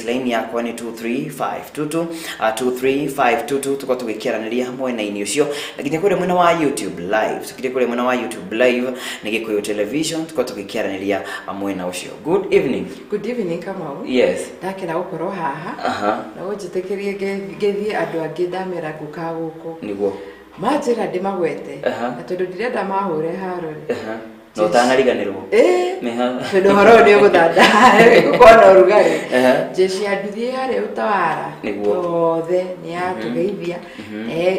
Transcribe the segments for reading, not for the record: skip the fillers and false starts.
Line yakwa nĩ 23522, 23522, tũkorwo tũgĩkĩaranĩria mwena-inĩ ũcio, na nginya kũrĩa mwena wa YouTube live. Tũkĩrĩ kũrĩa mwena wa YouTube live nĩ Gĩkũyũ Television, tũkorwo tũgĩkĩaranĩria mwena ũcio. Good evening. Good evening, Kamau. Yes. Ndakena gũkorwo haha. Na ũnjĩtĩkĩrie ngeithie andũ angĩ ndamera ngũka gũkũ. Manjĩra ndĩmagwete. Na tondũ ndirenda mahũre haro rĩ. Na ũtanariganĩrwo. Ĩĩ. Tondũ ũhoro ũyũ nĩ ũgũthanda gũkorwo na ũrugarĩ. Jeshi ya nduthi harĩa Utawala. Othe nĩ yatũgeithia.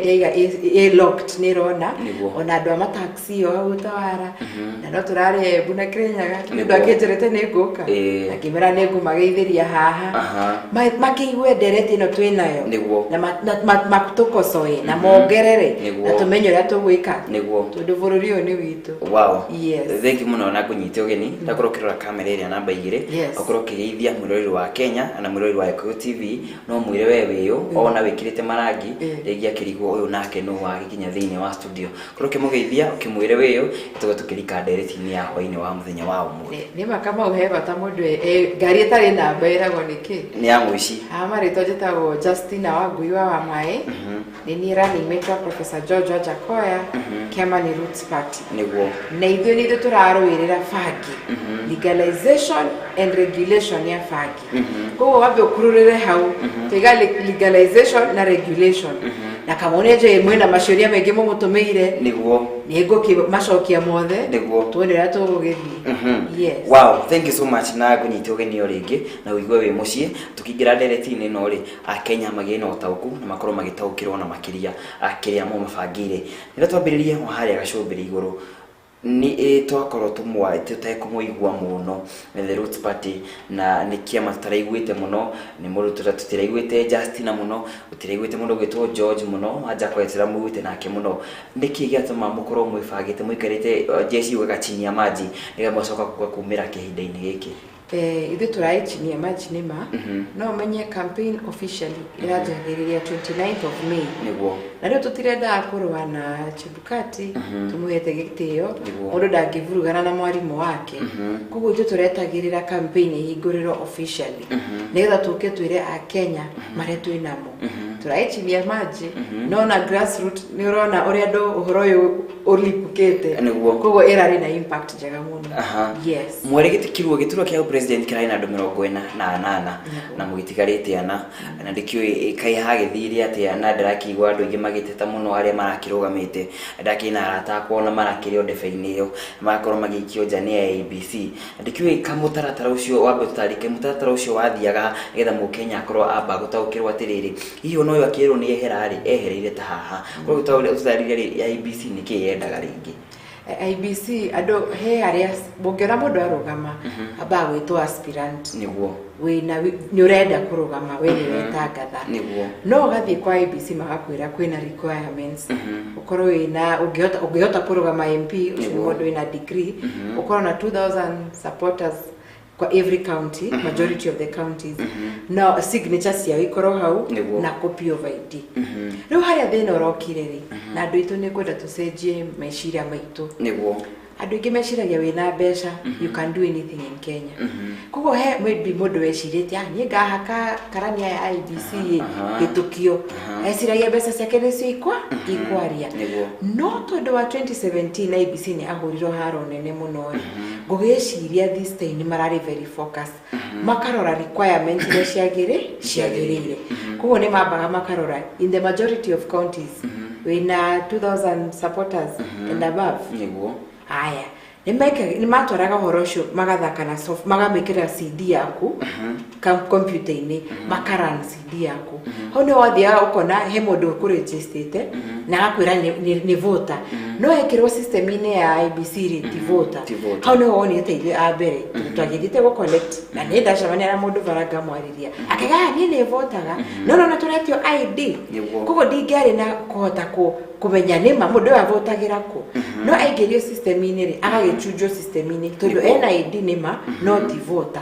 Yaiga ĩ locked, nĩ ĩrona. Ona andũ a mataxi o hau Utawala. Na no tũrarĩ Embu na Kirinyaga. Nĩ ũndũ akĩnjĩrĩte nĩ ngũka. Na ngĩmera nĩ ngũmageithĩria haha. Makĩigue ndereti ĩno twĩ nayo. Na matũkocoe na mongerere. Na tũmenye ũrĩa tũgwĩka. Tondũ bũrũri ũyũ nĩ witũ. Wow. Yes. Thank you mũno na ngũnyite ũgeni. Ndakorwo ũkĩrora kamera ĩrĩa namba 2. Ũkorwo ũkĩgeithia mwĩroreri wa Kenya na mwĩroreri wa Gĩkũyũ TV, no mwĩre we wĩyũ ona wĩkĩrĩte marangi rĩngĩ akĩrigwo ũyũ nake nũ wagĩkinya thĩinĩ wa studio. Korwo ũkĩmũgeithia ũkĩmwĩre wĩyũ, tũge tũkĩrika ndereti-inĩ ya hwainĩ wa mũthenya wa ũmũthĩ. Nĩ ma Kamau, he bata mũndũ ngari ĩtarĩ namba ĩragwo nĩkĩ? Nĩ ya mũici. Haha marĩtwa njĩtagwo Justina Wangui wa Wamaĩ. Nĩ niĩ running mate wa Professor George Wajackoyah, kĩama nĩ Roots Party. Na ithuĩ nĩ ithuĩ tũrarũĩrĩra bangi, legalization and regulation ya bangi. Koguo wambe ũkururĩre hau, tuiga legalization na regulation. Na Kamau nĩ njũĩ mwĩna maciũria maingĩ mũmũtũmĩire. Nĩ ngũkĩmacokia mothe. Tuone ũrĩa tũgũgĩthiĩ. Yes. Wow, thank you so much na ngũnyite ũgeni o rĩngĩ na ũigue wĩ mũciĩ. Tũkĩingĩra ndereti-inĩ ĩno rĩ, Akenya magĩe na ũtaũku na makorwo magĩtaũkĩrwo na makĩria kĩrĩa mũmabangĩire. Nĩgetha twambĩrĩrie o harĩa gacũmbĩrĩ igũrũ, nĩ twakorwo tũtekũmũigua mũno The Roots Party, na nĩ kĩama tũtaraiguĩte mũno, nĩ mũndũ tũtiraiguĩte Justina mũno, tũtiraiguĩte mũndũ ũgwĩtwo George mũno, Wajackoyah tũtiramũiguĩte nake mũno. Nĩkĩ gĩatũma mũkorwo mwĩbangĩte mũikarĩte jeshi yugaga chini ya maji, nĩgetha mũgacoka kumĩra kĩhinda-inĩ gĩkĩ? Ithuĩ tũrarĩ chini ya maji nĩ ma, no ũmenye campaign officially ĩranjagĩrĩria 29th of May. Na rĩu tũtirendaga kũrũa na Chebukati, tũmũhete gĩtĩo, mũndũ ndangĩvurugana na mwarimũ wake. Koguo ithuĩ tũretagĩrĩra campaign ĩhingũrĩrwo officially, nĩgetha tũke twĩre Akenya marĩa twĩ namo. Tũrarĩ chini ya maji, no na grassroot nĩ ũrona ũrĩa andũ ũhoro ũyũ ũripũkĩte. Koguo ĩrarĩ na impact njega mũno. Yes. Mwarĩ gĩtikirwo gĩturwa kĩa president kĩrarĩ na andũ 48 na mũgĩtigarĩte 4, na ndikĩũĩ kaĩ hagĩthire atĩa, na ndĩrakĩigua andũ aingĩ magĩteta mũno arĩa marakĩrũgamĩte. Ndakĩrĩ na arata akwa ona marakĩrĩ o ndebe-inĩ ĩyo, magakorwo magĩikio nja nĩ IEBC. Na ndikĩũĩ kamũtaratara ũcio, wambe ũtũtarĩrie mũtaratara ũcio wathiaga nĩgetha mũkenya akorwo amba gũtaũkĩrwo atĩrĩrĩ, hihi ona ũyũ akĩrwo nĩ ehera rĩ, ehereire ta haha. Koguo ũtũtarĩrie rĩ, IEBC nĩkĩ yendaga rĩngĩ? IEBC andũ he arĩa ũngĩona mũndũ arũgama ambaga gwĩtwo aspirant. Wĩna nĩ ũrenda kũrũgama, we nĩ ũretangatha. No ũgathiĩ kwa IEBC magakwĩra kwĩna requirements. Ũkorwo wĩna ũngĩhota kũrũgama MP, ũcio nĩ mũndũ wĩna degree, ũkorwo na 2000 supporters kwa every county, majority of the counties, no signature ciao ikorwo hau na copy of ID. Rĩu harĩa thĩna ũrokire rĩ, na andũ aitũ nĩ kwenda tũcenjie meciria maitũ. Andũ aingĩ meciragia wĩna mbeca, you can do anything in Kenya. Koguo he maybe mũndũ wecirĩtie, niĩ ngahaka karani aya IEBC ĩ, gĩtũkio. Eciragia mbeca ciake nĩcio ikwaria. No tondũ wa 2017 IEBC nĩ ahũrirwo haro nene mũno rĩ, ngũgĩciria this time nĩ mararĩ very focus. Makarora requirement iria ciagĩrĩire. Koguo nĩ mambaga makarora in the majority of counties wĩna 2000 supporters and above. Haya, nĩ matwaraga ũhoro ũcio magathaka na soft, magamĩkĩra CD yaku computer-inĩ, makarun CD yaku. Hau nĩ wathiaga ũkona he mũndũ ũkũregistĩte na agakwĩra nĩ voter. No ekĩrwo system-inĩ ya IEBC rĩ, ti voter. Ti voter. Hau nĩho wonire ta ithuĩ a mbere tondũ twagĩthiĩte gũ collect, na nĩ ndacemania na mũndũ bara ngamwarĩria akĩga, niĩ nĩ votaga, no nona tũretio ID. Koguo ndingĩarĩ na kũhota kũmenya nĩ ma mũndũ ũyũ avotagĩra kũ. No aingĩrio system-inĩ rĩ, agagĩchunjwo system-inĩ tondũ ena ID nĩ ma, no ti voter.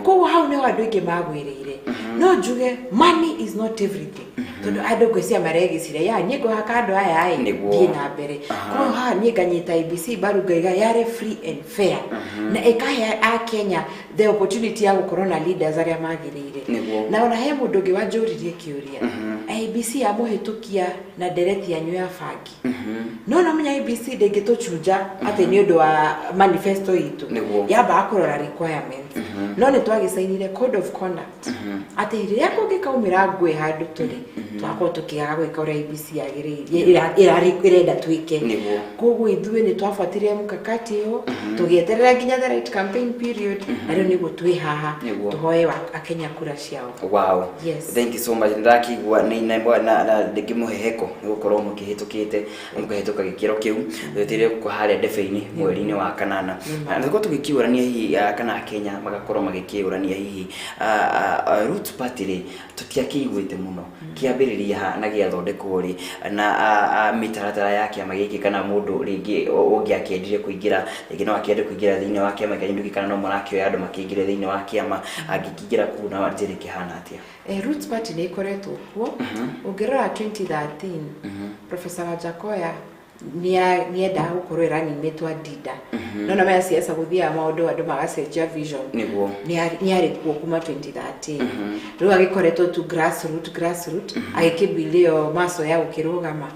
Koguo hau nĩho andũ aingĩ magwĩrĩire. No njuge money is not everything. Tondũ andũ ngwĩciria maregĩciria ya niĩ ngũhaka andũ aya ĩ thiĩ na mbere. Koguo haha niĩ nganyita IEBC mbaru, ngaiga yarĩ free and fair na ĩkahe a Kenya the opportunity ya gũkorwo na leaders arĩa magĩrĩire. Na ona he mũndũ ũngĩ wanjũririe kĩũria, IEBC yamũhĩtũkia na ndereti yanyu ya bangi, no no menya IEBC ndĩngĩtũchunja atĩ nĩ ũndũ wa manifesto itũ, yambaga kũrora requirements. No nĩ twagĩcainire code of conduct atĩ rĩrĩa kũngĩkaumĩra ngũĩ handũ tũrĩ, twakorwo tũkĩaga gwĩka ũrĩa IEBC yagĩrĩire ĩrenda twĩke. Koguo ithuĩ nĩ twabuatire mkakati ĩyo, tũgĩeterera nginya the right campaign period, na rĩu nĩguo twĩ haha tũhoe akenya kura ciao. Wow. Yes. Thank you so much. Ndakigua nĩ na na ndĩngĩ mũheheko nĩ gũkorwo mũkĩhĩtũkĩte, mũkĩhĩtũka gĩkĩro kĩu twetereire gũkũ harĩa ndebe-inĩ mweri-inĩ wa kanana. Na nĩguo tũgĩkĩũrania hihi, kana Kenya magakorwo magĩkĩũrania hihi, Roots Party rĩ, tũtiakĩiguĩte mũno kĩambĩrĩria ha na gĩathondekwo rĩ, na mĩtaratara ya kĩama gĩkĩ, kana mũndũ rĩngĩ ũngĩakĩendire kũingĩra, rĩngĩ no akĩende kũingĩra thĩinĩ wa kĩama kĩanyu ndũkĩ, kana no mũrakĩoya andũ makĩingĩre thĩinĩ wa kĩama, angĩkĩingĩra kũu na njĩra ĩkĩhana atĩa? Roots Party nĩ ĩkoretwo kuo. Ũngĩrora 2013, Professor Wajackoyah nĩendaga gũkorwo ĩranimĩtwo Adida, no na maya siasa gũthiaga maũndũ andũ magacenjia vision. Nĩ arĩ kuo kuma 2013. Rĩu agĩkoretwo tu grassroot, grassroot, agĩkĩmbilio maco ya gũkĩrũgama.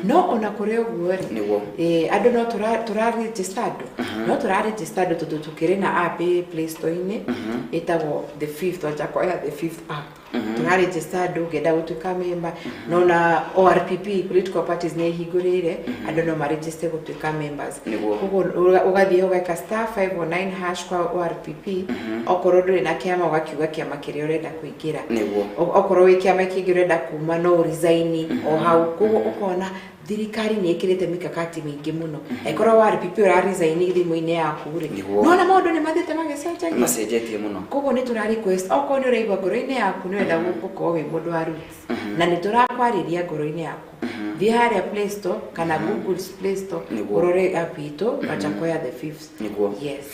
No ona kũrĩ ũguo rĩ, andũ no tũra register andũ, no tũra register andũ tondũ tũkĩrĩ na app ĩ Play Store-inĩ ĩtagwo The Fifth, Wajackoyah The Fifth app. Tũra register andũ ũngĩenda gũtuĩka member. No na ORPP, political parties, nĩ ĩhingũrĩire andũ no maregister gũtuĩka members. Koguo ũgathiĩ ũgeka *509# kwa ORPP. Okorwo ndũrĩ na kĩama, ũgakiuga kĩama kĩrĩa ũrenda kũingĩra. Okorwo wĩ kĩama kĩngĩ ũrenda kuma, no resign o hau. Koguo ũkona thirikari nĩ ĩkĩrĩte mikakati mĩingĩ mũno. Angĩkorwo ORPP ũra resign thimũ-inĩ yaku rĩ, nona maũndũ nĩ mathiĩte magĩcenjagia. Macenjetie mũno. Koguo nĩ tũra request, okorwo nĩ ũraigua ngoro-inĩ yaku nĩ ũrenda gũkorwo wĩ mũndũ wa Roots na nĩ tũrakwarĩria ngoro-inĩ yaku, thiĩ harĩa Play Store kana Google Play Store, ũrore app itũ, Wajackoyah The Fifth. Yes.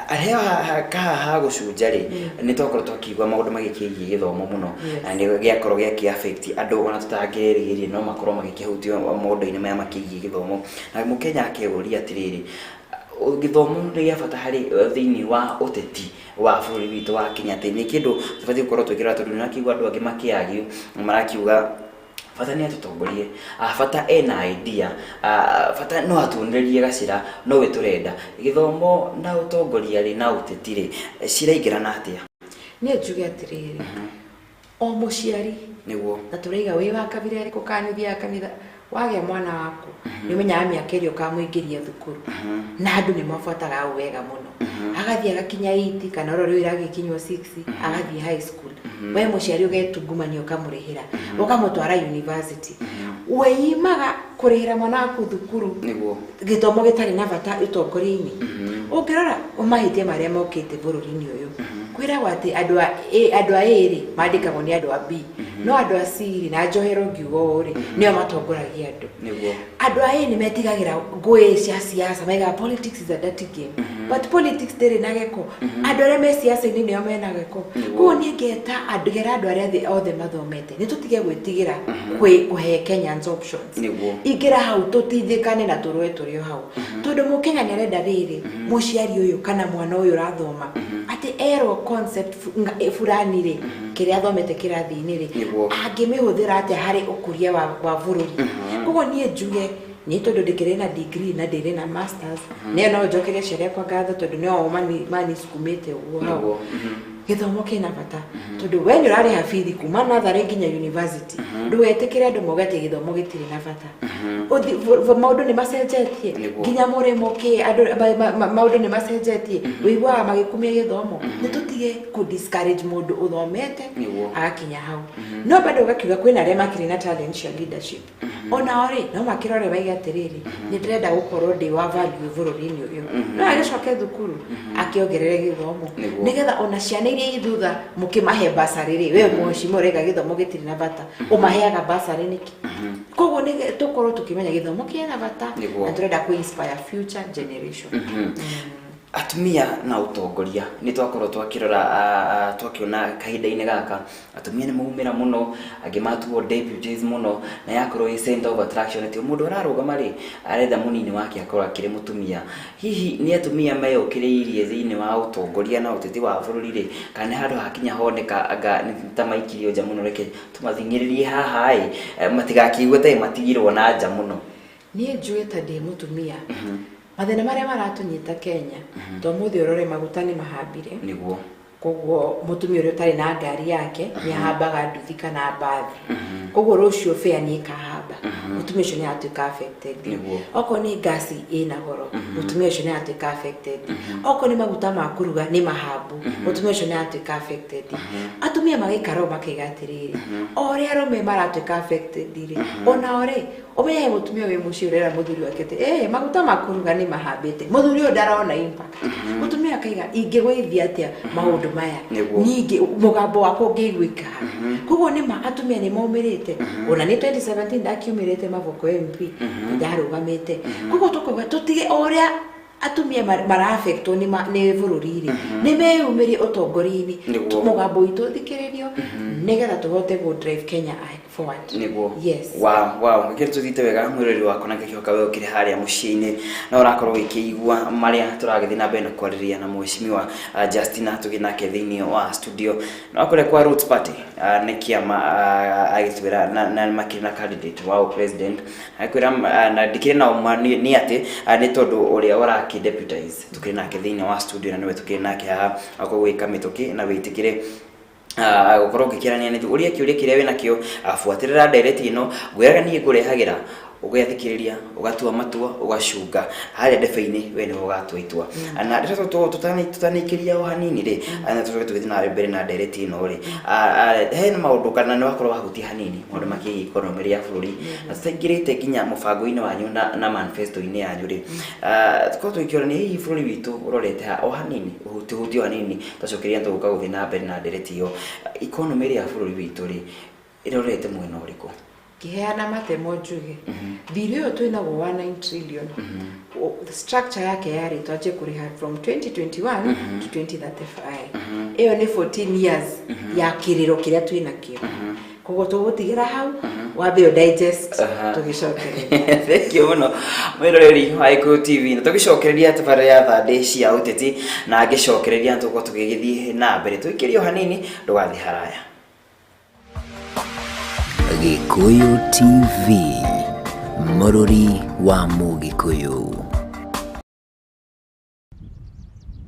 Harĩa kaha ha gũcunja rĩ, nĩ twakorwo twakiigua maũndũ magĩkĩgiĩ gĩthomo mũno, na nĩ gĩakorwo gĩakĩ affect andũ ona tũtangĩrĩgĩrĩire no makorwo magĩkĩhutio maũndũ-inĩ maya makĩgiĩ gĩthomo. Na mũkenya akeyũria atĩrĩrĩ, gĩthomo nĩ gĩa bata harĩ thĩinĩ wa ũteti wa bũrũri witũ wa Kenya, atĩ nĩ kĩndũ tũbatiĩ gũkorwo twĩkĩra, tondũ nĩ ũrakiigua andũ angĩ makĩargue, marakiuga bata nĩ atũtongorie, bata ena idea, bata no atuonererie gacĩra nowe tũrenda. Gĩthomo na ũtongoria rĩ, na ũteti rĩ, ciraingĩrana atĩa? Niĩ njuge atĩrĩrĩ, o mũciari, na tũraiga wĩ wa kabira ĩrĩkũ kana nĩ ũthiaga kanitha, wagĩa mwana waku nĩ ũmenyaga mĩaka ĩrĩa ũkamũingĩria thukuru, na andũ nĩ mabuataga ũũ wega mũno. Agathiĩ agakinya 8 kana oro rĩu ĩragĩkinywo 6, agathiĩ high school. We mũciari ũgetungumania, ũkamũrĩhĩra, ũkamũtwara university. Wĩimaga kũrĩhĩra mwana waku thukuru, gĩthomo gĩtarĩ na bata ũtongoria-inĩ. Ũngĩrora mahĩtia marĩa mokĩte bũrũri-inĩ ũyũ, kwĩragwo atĩ andũ a A rĩ mandĩkagwo nĩ andũ a B, no andũ a C rĩ, na njohero ngiuga ũũ rĩ, nĩo matongoragia andũ. Andũ a A nĩ metigagĩra ngũĩ cia siasa, maigaga politics is a dirty game, but politics ndĩrĩ na gĩko. Andũ arĩa me siasa-inĩ nĩo mena gĩko. Koguo niĩ ngeta andũ, ngera andũ arĩa othe mathomete nĩ tũtige gwĩtigĩra kũhe Kenyans options. Ingĩra hau tũtindĩkane na tũrũe tũrĩ o hau, tondũ mũkenya nĩ arenda rĩrĩ, mũciari ũyũ kana mwana ũyũ ũrathoma atĩ erwo concept fulani rĩ, kĩrĩa athomete kĩrathi-inĩ rĩ, angĩmĩhũthĩra atĩa harĩ ũkũria wa bũrũri. Koguo niĩ njuge niĩ tondũ ndĩkĩrĩ na degree na ndĩrĩ na masters, nĩyo no njokerie aciari akwa ngatho tondũ nĩo manisukumĩte ũguo hau. Gĩthomo kĩna bata tondũ we nĩ ũrarĩha bithi kuma natharĩ nginya university. Ndũgetĩkĩre andũ mauge atĩ gĩthomo gĩtirĩ na bata. Maũndũ nĩ macenjetie. Nginya mũrĩmo kĩ andũ maũndũ nĩ macenjetie, wĩiguaga magĩkumia gĩthomo. Nĩ tũtige kũ discourage mũndũ ũthomete agakinya hau. No bado ũgakiuga kwĩna arĩa makĩrĩ na talent cia leadership, onao rĩ no makĩrore maige atĩrĩrĩ, nĩ ndĩrenda gũkorwo ndĩ wa value bũrũri-inĩ ũyũ, no agĩcoke thukuru akĩongerere gĩthomo, nĩgetha ona ciana iria i thutha mũkĩmahe basarĩ rĩ, we mũheshimiwa ũraiga gĩthomo gĩtirĩ na bata, ũmaheaga basarĩ nĩkĩ? Koguo nĩ tũkorwo tũkĩmenya gĩthomo kĩna bata na tũrenda kũ inspire future generation. Atumia na ũtongoria nĩ twakorwo twakĩrora, twakĩona kahinda-inĩ gaka atumia nĩ maumĩra mũno, angĩ matuo deputies mũno, na yakorwo ĩ center of attraction atĩ mũndũ ararũgama rĩ, aretha mũnini wake akorwo akĩrĩ mũtumia. Hihi nĩ atumia meyũkĩrĩirie thĩinĩ wa ũtongoria na ũteti wa bũrũri rĩ, kana nĩ handũ hakinya honeka anga nĩ ta maikirio nja mũno, reke tũmathing'ĩrĩrie haha ĩ, matigakĩigue ta matigirwo na nja mũno? Niĩ njuĩ ta ndĩ mũtumia, mathĩna marĩa maratũnyita Kenya, to mũthĩ ũrore maguta nĩ mahambire. Koguo mũtumia ũrĩa ũtarĩ na ngari yake nĩ ahambaga nduthi kana mbathi, koguo rũciũ fare nĩ ĩkahamba, mũtumia ũcio nĩ aratuĩka affected. Okorwo nĩ ngasi ĩna goro, mũtumia ũcio nĩ aratuĩka affected. Okorwo nĩ maguta ma kũruga nĩ mahambu, mũtumia ũcio nĩ aratuĩka affected. Atumia magaikara ũũ makaiga atĩrĩrĩ, o ũrĩa arũme maratuĩka affected rĩ, onao rĩ, ũmenye he mũtumia wĩ mũciĩ ũrera mũthuri wake atĩ maguta ma kũruga nĩ mahambĩte, mũthuri ũyũ ndarona impact. Mũtumia akaiga, ingĩgũithia atĩa maũndũ maya? Ningĩ mũgambo wakwa ũngĩiguĩka ha? Koguo nĩ ma atumia nĩ maumĩrĩte. Ona nĩ 2017 ndakiumĩrĩte Mavoko MP, ndarũgamĩte. Koguo tũkauga tũtige o ũrĩa atumia mara-affectwo nĩ bũrũri rĩ, nĩ meyumĩrie ũtongoria-inĩ, mũgambo witũ ũthikĩrĩrio, nĩgetha tũhote gũ drive Kenya forward. Yes. Wow, gĩkĩrĩ tũthiĩte wega, mwĩroreri wakwa, na ngĩkĩhoka we ũkĩrĩ harĩa mũciĩ-inĩ na ũrakorwo ũgĩkĩigua marĩa tũragĩthiĩ na mbere na kwarĩrĩria na mheshimiwa Justina tũgĩ nake thĩinĩ wa studio na kũrĩa kwa Roots Party, nĩ kĩama, agĩtwĩra na makĩrĩ na candidate wa president, agĩkwĩra, na ndikĩrĩ na ũma nĩ atĩ, nĩ tondũ ũrĩa ũrakĩ deputize tũkĩrĩ nake thĩinĩ wa studio, na nĩwe tũkĩrĩ nake haha akorwo gwĩka mĩtũkĩ na wĩtĩkĩre gũkorwo ũgĩkĩrania nĩ ũria kĩũria kĩrĩa wĩnakĩo. Buatĩrĩra ndereti ĩno, ngwĩraga niĩ ngũrehagĩra ũgathikĩrĩria, ũgatua matua, ũgacunga harĩa ndebe-inĩ, we nĩwe ũgatua itua. Na rĩrĩa tũtanaikĩria o hanini rĩ, na tũcoke tũgĩthiĩ na mbere na ndereti ĩno rĩ, hena maũndũ kana nĩ wakorwo wahutia hanini maũndũ makĩgiĩ economy ya bũrũri, na tũtaingĩrĩte nginya mũbango-inĩ wanyu na manifesto-inĩ yanyu rĩ, tũkorwo tũgĩkĩorania hihi bũrũri witũ ũrorete ha o hanini, ũhutie o hanini, twacokeria tũgũka gũthiĩ na mbere na ndereti ĩyo. Economy ya bũrũri witũ rĩ, ĩrorete mwena ũrĩkũ? Ngĩheana matemo njuge thirĩ ũyũ twĩnaguo wa 9 trillion, structure yake yarĩ twanjie kũrĩha from 2021 to 2035. Ĩyo nĩ 14 years ya kĩrĩro kĩrĩa twĩnakĩo. Koguo tũgũtigĩra hau wambe ũ digest, tũgĩcokereria. Thank you mũno, mwĩroreri wa Gĩkũyũ TV, na tũgĩcokereria tabarĩra ya thandĩ cia ũteti, na ngĩcokereria tũgũkorwo tũgĩgĩthiĩ na mbere tũikĩrie o hanini, ndũgathiĩ haraya. Gĩkũyũ TV, mũrũri wa Mũgĩkũyũ.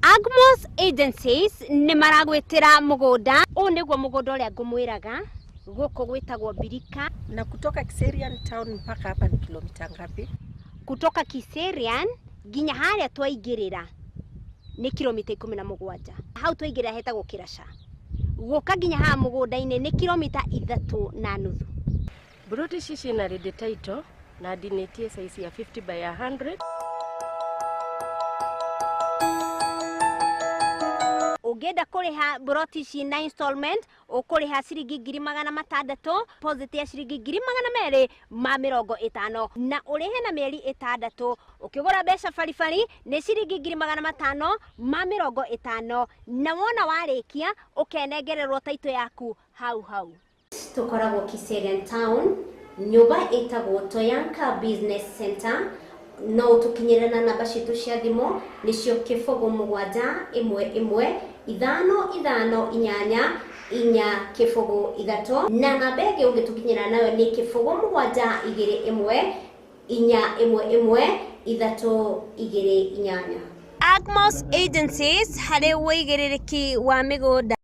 Agmos Agencies nĩ maragwĩtĩra mũgũnda. Ũũ nĩguo mũgũnda ũrĩa ngũmwĩraga, gũkũ gwĩtagwo Mbirika. Na kutoka Kiserian town mpaka hapa ni kilomita ngapi? Kutoka Kiserian nginya harĩa twaingĩrĩra nĩ kilomita 17. Hau twaingĩrĩra hetagwo Kĩraca, gũka nginya haha mũgũnda-inĩ nĩ kilomita 3.5. Broti ici ciĩna ready title na ndinĩtie size ya 50 by 100. Ũngĩenda kũrĩha broti ici na installment, ũkũrĩha ciringi 600,000, deposit ya ciringi 250,000, na ũrĩhe na mĩeri 6. Ũkĩgũra mbeca baribari nĩ ciringi 550,000, na wona warĩkia ũkenengererwo taito yaku hau hau. Tũkoragwo Kiserian Town, nyũmba ĩtagwo Toyanka Business Center. No ũtũkinyĩre na namba citũ cia thimũ, nĩcio 0 7 1 1 5 5 8 4 0 3, na namba ĩngĩ ũngĩtũkinyĩra nayo nĩ 0 7 2 1 4 1 1 3 2 8. Agmos Agencies, harĩ wĩigĩrĩrĩki wa mĩgũnda.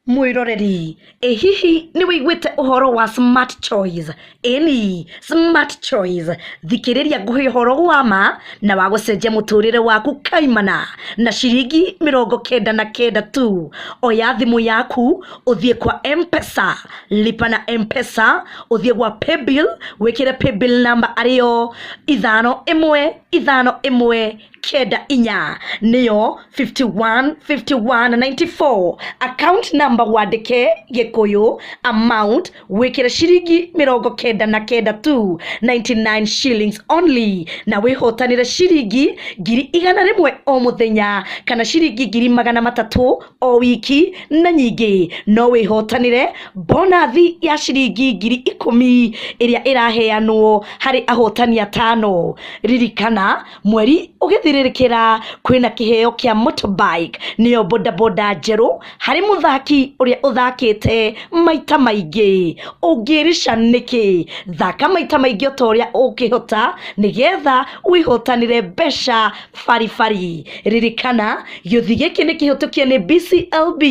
Mwiroreri, ĩ hihi nĩ wĩiguĩte ũhoro wa Smart Choice? Ĩni, Smart Choice, thikĩrĩria ngũhe ũhoro wa ma na wa gũcenjia mũtũrĩre waku kaimana na ciringi 99 tu. Oya thimũ yaku, ũthiĩ kwa M-Pesa, lipa na M-Pesa, ũthiĩ gwa paybill, wĩkĩre paybill number arĩyo 515194, nĩyo 515194, account number. Amba wandĩke Gĩkũyũ amount wĩkĩre ciringi 99 tu, 99 shillings only, na wĩhotanĩre ciringi 100,000 o mũthenya kana ciringi 300,000 o wiki, na nyingĩ no wĩhotanĩre bonathi ya ciringi 10,000 ĩrĩa ĩraheanwo harĩ ahotani 5. Ririkana mweri ũgĩthirĩrĩkĩra kwĩna kĩheo kĩa motorbike nĩyo bodaboda njerũ harĩ mũthaki ũrĩa ũthakĩte maita maingĩ. Ũngĩrica nĩkĩ? Thaka maita maingĩ o ta ũrĩa ũngĩhota nĩgetha wĩhotanĩre mbeca baribari. Ririkana gĩũthi gĩkĩ nĩ kĩhĩtũkie nĩ BCLB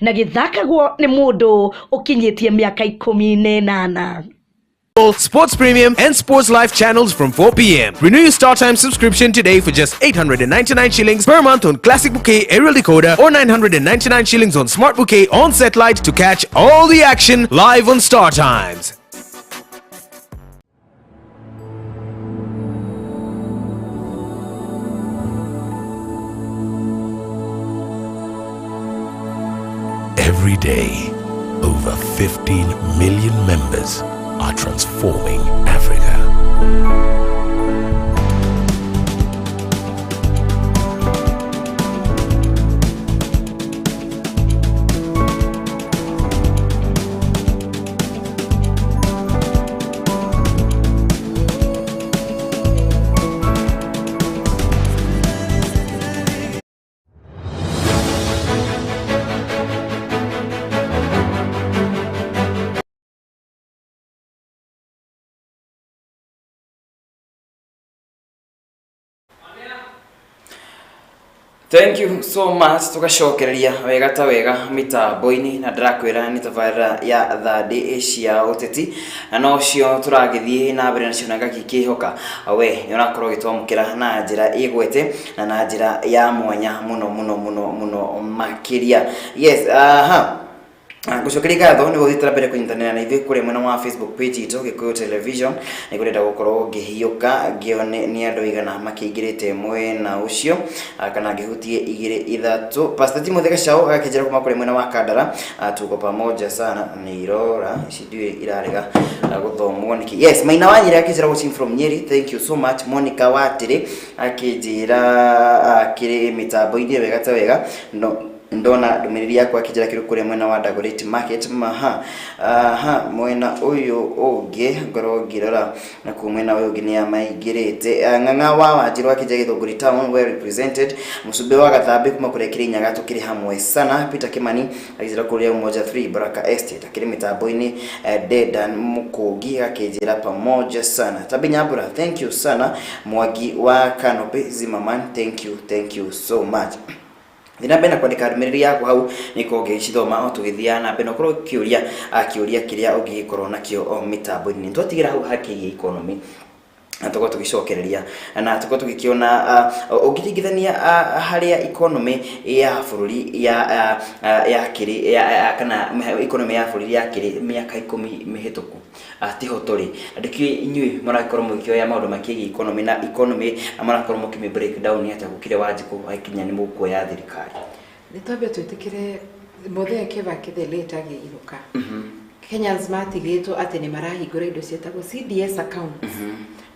na gĩthakagwo nĩ mũndũ ũkinyĩtie mĩaka 18. Sports Premium and Sports Life channels from 4 p.m. Renew your StarTimes subscription today for just 899 shillings per month on Classic Bouquet Aerial Decoder or 999 shillings on Smart Bouquet on satellite to catch all the action live on StarTimes. Every day, over 15 million members are transforming Africa. Thank you so much. Tugacokereria wega ta wega mitambo-inĩ, na ndĩrakwĩra nĩ tabarĩra ya thandĩ cia ũteti, na nocio tũragĩthiĩ na mbere nacio, na ngakĩkĩhoka we nĩ ũrakorwo ũgĩtwamũkĩra na njĩra ĩgwete na njĩra ya mwanya mũno mũno mũno mũno makĩria. Yes, aha. Ngũcokeria ngatho nĩ gũthiĩte na mbere kũnyitanĩra na ithuĩ kũrĩa mwena wa Facebook page itũ Gĩkũyũ Television. Nĩ ngũrenda gũkorwo ngĩhiũka ngĩone nĩ andũ aigana makĩingĩrĩte mwena ũcio, kana ngĩhutie igĩrĩ ithatũ. Pastor Timothy Gachau agakĩnjĩra kuma kũrĩa mwena wa Kandara, tuko pamoja sana. Nĩ irora ici ndiũĩ irarega gũthomwo nĩkĩ. Yes, Maina wa Nyeri akĩnjĩra watching from Nyeri, thank you so much. Monica Watĩrĩ akĩnjĩra akĩrĩ mĩtambo-inĩ wega ta wega. No ndona ndũmĩrĩri yakwa akĩnjĩra kĩrĩ kũrĩa mwena wa Dagoretti Market. Maha aha, mwena ũyũ ũngĩ ngorwo ngĩrora nakuo mwena ũyũ ũngĩ nĩ amaingĩrĩte. Ng'ang'a wa Wanjirũ akĩnjĩra Gĩthũngũri town well represented. Mũcumbĩ wa Gathambi kuma kũrĩa Kĩrĩnyaga tũkĩrĩ hamwe sana. Peter Kimani akĩnjĩra kũrĩa Umoja 3 Baraka Estate akĩrĩ mĩtambo-inĩ. Dedan Mũkũngi akĩnjĩra pamoja sana. Tabi Nyambura, thank you sana. Mwangi wa Canopy Zimmerman, thank you, thank you so much. Thiĩ na mbere na kwandĩka ndũmĩrĩri yaku hau nĩkorwo ngĩcithoma o tũgĩthiaga na mbere, na ũkorwo ũkĩũria kĩũria kĩrĩa ũngĩgĩkorwo nakĩo o mĩtambo-inĩ. Nĩtwatigĩra hau hakĩgiĩ economy, na tũkorwo tũgĩcokereria na tũkorwo tũgĩkĩona ũngĩringithania harĩa economy ya bũrũri ya kĩrĩ kana economy ya bũrũri ya kĩrĩ mĩaka 10 mĩhĩtũku, tiho tũrĩ. Ndĩkĩũĩ inyuĩ mũrakorwo mũgĩkĩoya maũndũ makĩgiĩ economy na economy mũrakorwo mũkĩmĩ break down atĩa gũkĩrĩ Wanjikũ agĩkinya nĩ mũkuoya thirikari? Nĩ twambe twĩtĩkĩre Muthee Kibaki the late agĩinũka, Kenyans matigĩtwo atĩ nĩ marahingũra indo ciĩtagwo CDS accounts.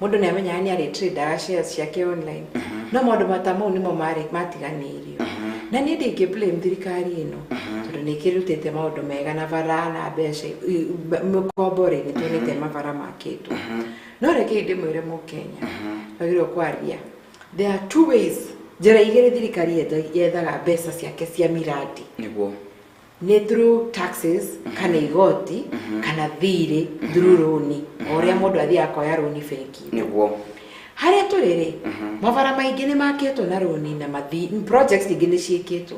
Mũndũ nĩ amenyaga nĩ arĩ tradeaga shares ciake online, no maũndũ mata mau nĩmo marĩ matiganĩirio. Na niĩ ndingĩ blame thirikari ĩno tondũ nĩ ĩkĩrutĩte maũndũ mega na bara na mbeca mĩkombo rĩ, nĩ tuonete mabara makĩtwo. No rekei ndĩmwĩre mũkenya twagĩrĩirwo kwaria, there are two ways, njĩra igĩrĩ thirikari yethaga mbeca ciake cia miradi. Nĩ through taxes kana igoti kana thirĩ through rũni, o ũrĩa mũndũ athiaga akoya rũni bengi. Harĩa tũrĩ rĩ, mabara maingĩ nĩ makĩtwo na rũni na mathi projects ingĩ nĩ ciĩkĩtwo.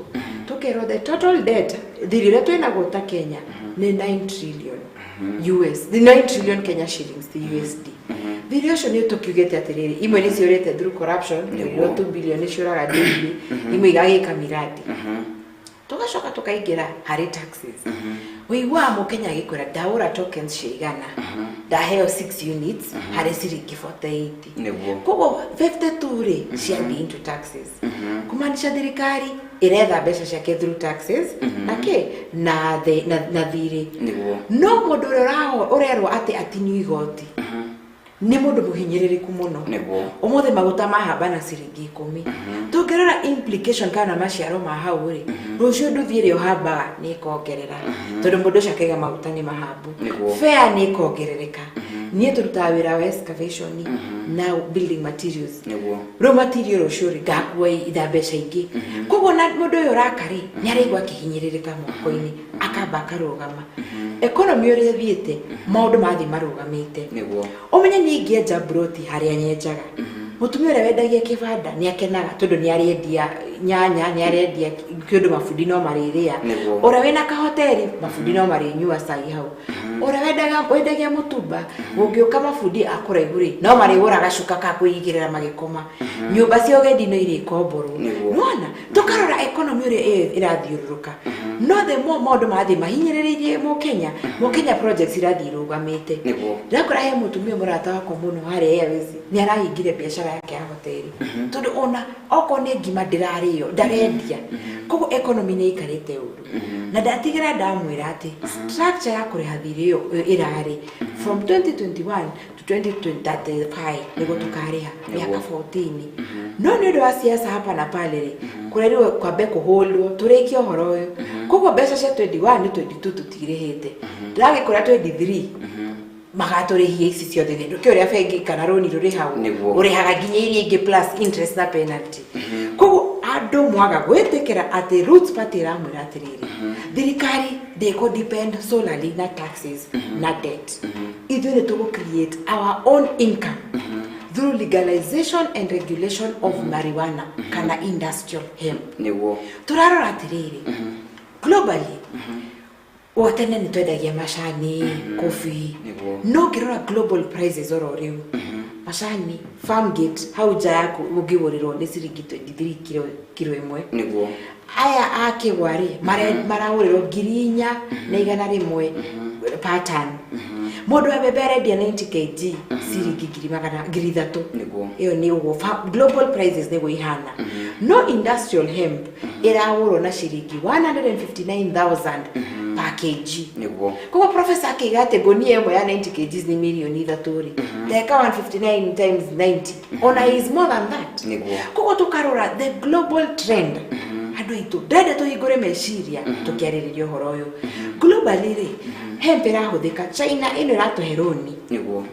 Tũkerwo the total debt, thirĩ ũrĩa twĩnaguo ta Kenya nĩ 9 trillion US, the 9 trillion Kenya shillings, the USD. Thirĩ ũcio nĩ tũkiugĩte atĩrĩrĩ, imwe nĩ ciũrĩte through corruption, 2 billion nĩ ciũraga daily, imwe igagĩka miradi. Tugacoka tukaingĩra harĩ taxes. Ũiguaga mũkenya agĩkwĩra ndaũra tokens cia 100, ndaheo 6 units harĩ ciringi 48. Koguo 52 rĩ ciathiĩ into taxes, kumaanisha thirikari Iretha mbeca ciake through taxes na kĩ na na thirĩ. No mũndũ ũrĩa ũrerwo atĩ atinio igoti nĩ mũndũ mũhinyĩrĩrĩku mũno. Ũmũthĩ maguta mahamba na ciringi 10. Tũngĩrora implication kana maciaro ma hau rĩ, rũciũ nduthi ĩrĩa ũhambaga nĩ ĩkongerera, tondũ mũndũ ũcio akaiga maguta nĩ mahambu, fare nĩ ĩkongerereka. Niĩ tũrutaga wĩra wa excavation na building materials. Rĩu material rũciũ rĩ ngakua itha mbeca ingĩ. Koguo na mũndũ ũyũ ũraka rĩ nĩ araigua akĩhinyĩrĩrĩka moko-inĩ, akamba akarũgama. Economy ũrĩa ĩthiĩte, maũndũ mathiĩ marũgamĩte. Ũmenye niĩ ingĩenja mburoti harĩa nyenjaga, mũtumia ũrĩa wendagia kĩbanda nĩ akenaga tondũ nĩ arendia nyanya, nĩ arendia kĩndũ, mabundi no marĩrĩa. Ũrĩa wĩna kahoteri, mabundi no marĩnyua cai hau. Ũrĩa wendagia mũtumba, gũngĩũka mabundi a kũraihu rĩ, no marĩgũra gacuka ka kwĩigĩrĩra magĩkoma. Nyũmba cia ũgendi no irĩkomborwo. Nĩwona? Tũkarora economy ũrĩa ĩrathiũrũrũka. No the more maũndũ mathiĩ mahinyĩrĩrĩirie Mũkenya, Mũkenya projects irathiĩ irũgamĩte. Ndakora he mũtumia mũrata wakwa mũno harĩa Airways, nĩ arahingire biacara yake ya hoteli. Tondũ ona okorwo nĩ ngima ndĩrarĩo, ndarendia. Koguo economy nĩ ĩikarĩte ũru. Na ndatigĩra ndamwĩra atĩ structure ya kũrĩha thirĩ ĩyo ĩrarĩ from 2021 to 2035 nĩguo tũkarĩha mĩaka 14. No nĩ ũndũ wa siasa hapa na pale rĩ, kũrerirwo kwambe kũhũndwo tũrĩkie ũhoro ũyũ. Koguo mbeca cia 21 na 22 tũtirĩhĩte. Ndĩragĩkora 23 magatũrĩhia ici ciothe nĩ ndũkĩ ũrĩa bengi kana rũni rũrĩhagwo, ũrĩhaga nginya iria ingĩ plus interest na penalty. Koguo andũ mwaga gwĩtĩkĩra atĩ Roots Party ĩramwĩra atĩrĩrĩ, thirikari ndĩkũ depend solely na taxes na debt. Ithuĩ nĩ tũgũ create our own income through legalization and regulation of marijuana kana industrial hemp. Tũrarora atĩrĩrĩ, globally o tene nĩ twendagia macani, coffee, no ngĩrora global prices oro rĩu, macani farm gate hau nja yaku ũngĩgũrĩrwo nĩ ciringi 23 kilo ĩmwe. Aya a kĩgwa rĩ maragũrĩrwo 4,100 per ton. Mũndũ wa mbembe arendia 90 kg ciringi 300. Ĩyo nĩ ũguo global prices nĩguo ihana. No industrial hemp ĩragũrwo na ciringi 159,000 per kg. Koguo professor akĩiga atĩ ngũnia ĩmwe ya 90 kg nĩ mirioni 3 rĩ, teka 159 times 90 ona is more than that. Koguo tũkarora the global trend. Andũ aitũ ndĩrenda tũhingũre meciria tũkĩarĩrĩria ũhoro ũyũ. Globally rĩ, hemp ĩrahũthĩka China ĩno ĩratũhe rũni.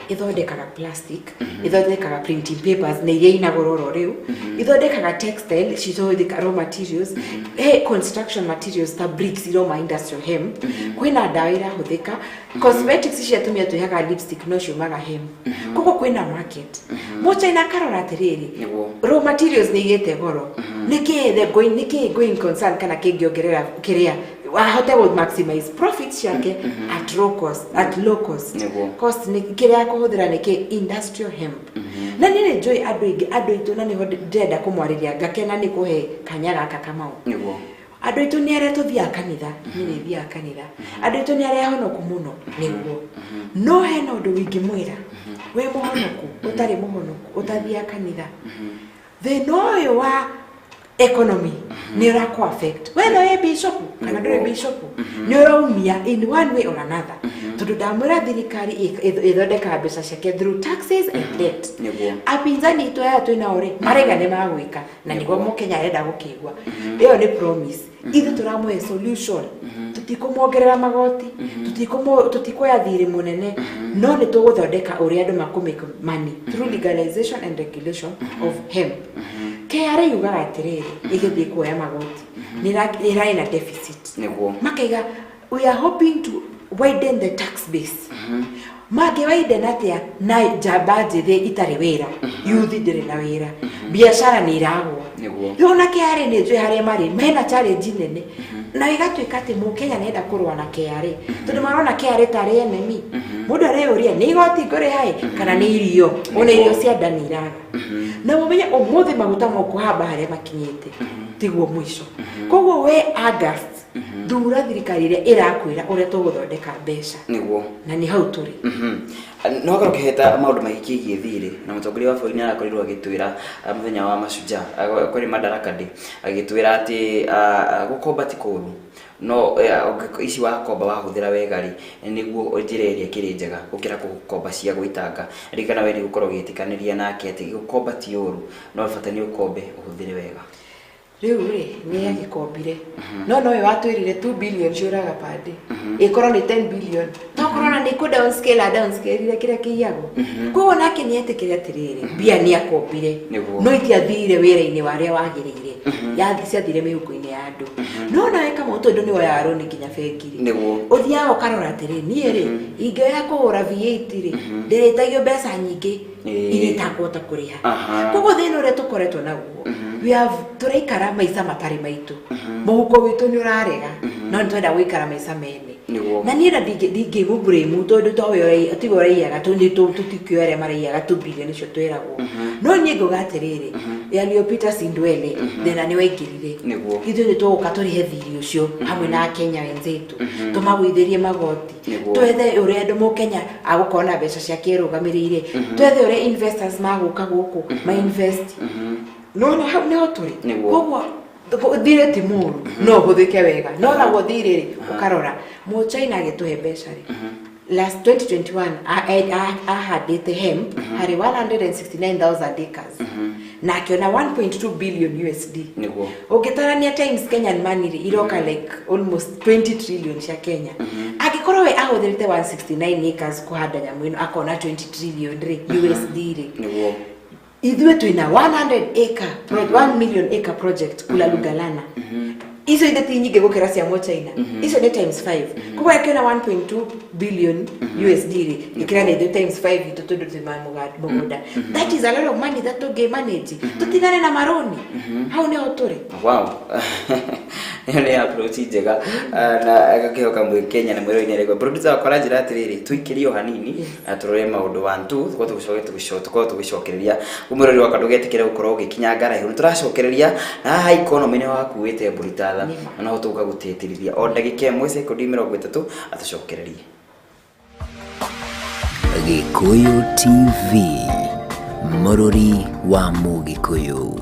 Ĩthondekaga plastic, ĩthondekaga printing papers na iria ina goro oro rĩu, ĩthondekaga textile cihũthĩka raw materials, he construction materials ta bricks iroma industrial hemp, kwĩna ndawa irahũthĩka, cosmetics cia atumia twĩhakaga lipstick no ciumaga hemp. Koguo kwĩna market. Mũchina akarora atĩrĩrĩ, raw materials nĩ igĩte goro, nĩkĩ the going, nĩkĩ going concern kana kĩngĩongerera kĩrĩa ahote gũ maximize profit ciake at low cost, at low cost. Cost nĩ kĩrĩa kũhũthĩra nĩkĩ industrial hemp. Na niĩ nĩ njũĩ andũ aingĩ, andũ aitũ, na nĩho ndĩrenda kũmwarĩria ngakena nĩ kũhe kanya gaka Kamau. Andũ aitũ nĩ arĩa tũthiaga kanitha, niĩ nĩ thiaga kanitha. Andũ aitũ nĩ arĩa ahonoku mũno, nĩguo. No hena ũndũ ingĩmwĩra, wĩ mũhonoku, ũtarĩ mũhonoku, ũtathiaga kanitha. Thĩna ũyũ wa economy nĩ ũrakũ affect. Whether wĩ bishop kana ndũrĩ bishop, nĩ ũraumia in one way or another. Tondũ ndamwĩra thirikari ĩthondekaga mbeca ciake through taxes and debt. Apinzani aitũ aya twĩnao rĩ, maraiga nĩ magwĩka na nĩguo Mũkenya arenda gũkĩigua. Ĩyo nĩ promise. Ithuĩ tũramũhe solution. Tũtikũmuongerera magoti, tũtikuoya thirĩ mũnene, no nĩ tũgũthondeka ũrĩa andũ makũ make money through legalization and regulation of hemp. KRA yugaga atĩrĩrĩ, ĩgĩthiĩ kuoya magoti nĩ ĩrarĩ na deficit. Makaiga we are hoping to widen the tax base. Mangĩ widen atĩa na njamba njĩthĩ itarĩ wĩra, youth ndĩrĩ na wĩra, biacara nĩ iragwa. Rĩu ona KRA nĩ njũĩ harĩa marĩ, mena challenge nene. Na ĩgatuĩka atĩ Mũkenya nĩenda kũrũa na KRA, tondũ marona KRA tarĩ enemy. Mũndũ areyũria nĩ igoti ngũrĩha ĩ kana nĩ irio, ona irio cia nda nĩ iraga. Na mũmenye ũmũthĩ maguta mokũhamba harĩa makinyĩte tiguo mũico. Koguo we August Thura thirikari ĩrĩa ĩrakwĩra ũrĩa tũgũthondeka mbeca. Nĩguo. Na nĩ hau tũrĩ. No akorwo ũkĩheta maũndũ magĩkĩgiĩ thirĩ, na mũtongoria wa bũrũri nĩ arakorirwo agĩtwĩra mũthenya wa Mashujaa, kũrĩ Madaraka Day, agĩtwĩra atĩ gũkomba ti kũũru, no ici wakomba wahũthĩra wega rĩ, nĩguo njĩra ĩrĩa ĩkĩrĩ njega gũkĩra gũkomba cia gwĩtanga. Ririkana we nĩ gũkorwo ũgĩtĩkanĩria nake atĩ gũkomba ti ũru, no bata nĩ ũkombe ũhũthĩre wega. Rĩu rĩ, nĩ agĩkombire, no nowe watwĩrire 2 billion ciũraga pande, ĩkorwo nĩ 10 billion, tokorwo ona nĩ kũ downscale a downscale kĩrĩa kĩiyagwo. Koguo nake nĩ etĩkĩre atĩrĩrĩ, mbia nĩ akombire, no itiathirire wĩra-inĩ wa arĩa wagĩrĩire, yathi ciathire mĩhuko-inĩ ya andũ. No nawe Kamau, tondũ nĩ woyaga rũni nginya bengi rĩ, ũthiaga ũkarora atĩrĩ, niĩ rĩ, ingĩoya kũgũra V8 rĩ, ndĩrĩtagio mbeca nyingĩ iria itakũhota kũrĩha. Koguo thĩna ũrĩa tũkoretwo naguo, we have tũraikara maica matarĩ maitũ, mũhuko witũ nĩ ũrarega, no nĩ twenda gũikara maica mene. Na niĩ na ndingĩmũblame tondũ towe tiwe ũraiyaga, tũtikĩũĩ arĩa maraiyaga 2 billion icio twĩragwo. No niĩ ngauga atĩrĩrĩ, ya Peter Sindwele, thĩna nĩ waingĩrire. Ithuĩ nĩ tũgũka tũrĩhe thirĩ ũcio hamwe na Akenya wenzetu, tũmagũithĩrie magoti, twethe ũrĩa andũ mũkenya agũkorwo na mbeca ciake erũgamĩrĩire, twethe ũrĩa investors magũka gũkũ ma invest. No na hau nĩho tũrĩ. Koguo thirĩ ti mũru, no ũhũthĩke wega. No naguo thirĩ rĩ, ũkarora mũchina agĩtũhe mbeca rĩ, last 2021 ahandĩte hemp harĩ 169,000 acres, na akĩona 1.2 billion USD. Ũngĩtarania times Kenyan money rĩ, iroka like almost 20 trillion cia Kenya. Angĩkorwo we ahũthĩrĩte 169 acres kũhanda nyamũ ĩno, akona 20 trillion rĩ, USD rĩ, ithuĩ twĩna 100 acre 1 million acre project kula Lugalana. Icio ithe ti nyingĩ gũkĩra cia mũchina, icio nĩ times 5. Koguo akĩona 1.2 billion USD rĩ, ĩkĩra na ithuĩ times 5 itũ, tondũ twĩ mũgũnda. That is a lot of money that tũngĩ manage, tũtigane na maroni. Hau nĩho tũrĩ. Wow, ĩyo nĩ approach njega, na agakĩhoka mwĩ Kenya na mwĩrori-inĩ arĩguo. Producer wakwa aranjĩra atĩrĩrĩ, tũikĩrie o hanini na tũrore maũndũ 1 2, tũkorwo tũgĩcokereria. Mwĩrori wakwa, ndũgetĩkĩre gũkorwo ũgĩkinya ngaraihu, nĩ tũracokereria na haha economy nĩho hakuĩte mburitatha, na noho tũgũka gũtĩtĩrithia o ndagĩka ĩmwe, sekondi 30, atũcokererie. Gĩkũyũ TV, mũrũri wa Mũgĩkũyũ.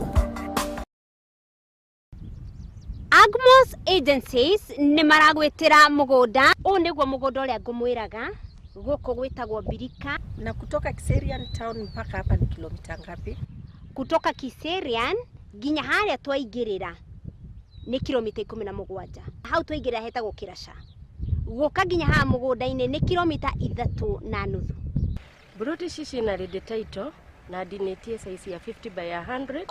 Agmos Agencies nĩ maragwĩtĩra mũgũnda. Ũũ nĩguo mũgũnda ũrĩa ngũmwĩraga, gũkũ gwĩtagwo Mbirika. Na kutoka Kiserian town mpaka hapa ni kilomita ngapi? Kutoka Kiserian nginya harĩa twaingĩrĩra nĩ kilomita 17. Hau twaingĩrĩra hetagwo Kĩraca. Gũka nginya haha mũgũnda-inĩ nĩ kilomita 3.5. Broti ici ciĩna ready title na ndinĩtie size ya 50 by 100.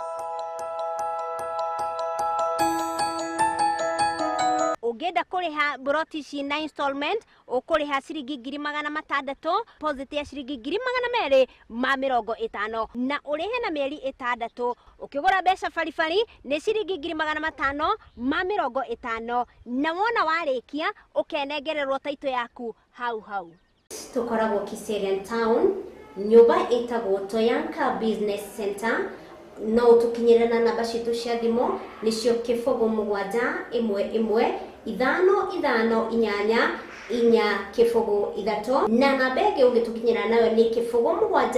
Ũngĩenda kũrĩha broti ici na installment, ũkũrĩha ciringi 600,000, deposit ya ciringi 250,000, na ũrĩhe na mĩeri 6. Ũkĩgũra mbeca baribari nĩ ciringi 550,000, na wona warĩkia ũkenengererwo taito yaku hau hau. Tũkoragwo Kiserian Town, nyũmba ĩtagwo Toyanka Business Center. No ũtũkinyĩre na namba citũ cia thimũ, nĩcio 0 7 1 1 5 5 8 4 0 3, na namba ĩngĩ ũngĩtũkinyĩra nayo nĩ 0 7 2 1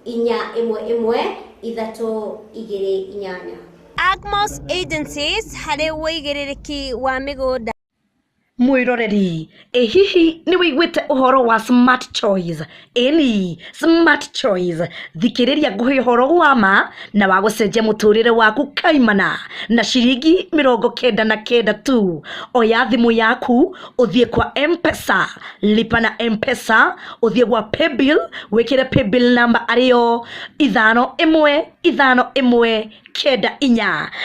4 1 1 3 2 8. Agmos Agencies, harĩ wĩigĩrĩrĩki wa mĩgũnda. Mwĩroreri, ĩ hihi nĩ wĩiguĩte ũhoro wa Smart Choice? Ĩni, Smart Choice. Thikĩrĩria ngũhe ũhoro wa ma na wa gũcenjia mũtũrĩre waku kaimana na ciringi 99 tu. Oya thimũ yaku, ũthiĩ kwa M-Pesa, lipa na M-Pesa, ũthiĩ gwa paybill, wĩkĩre paybill number arĩyo 515194,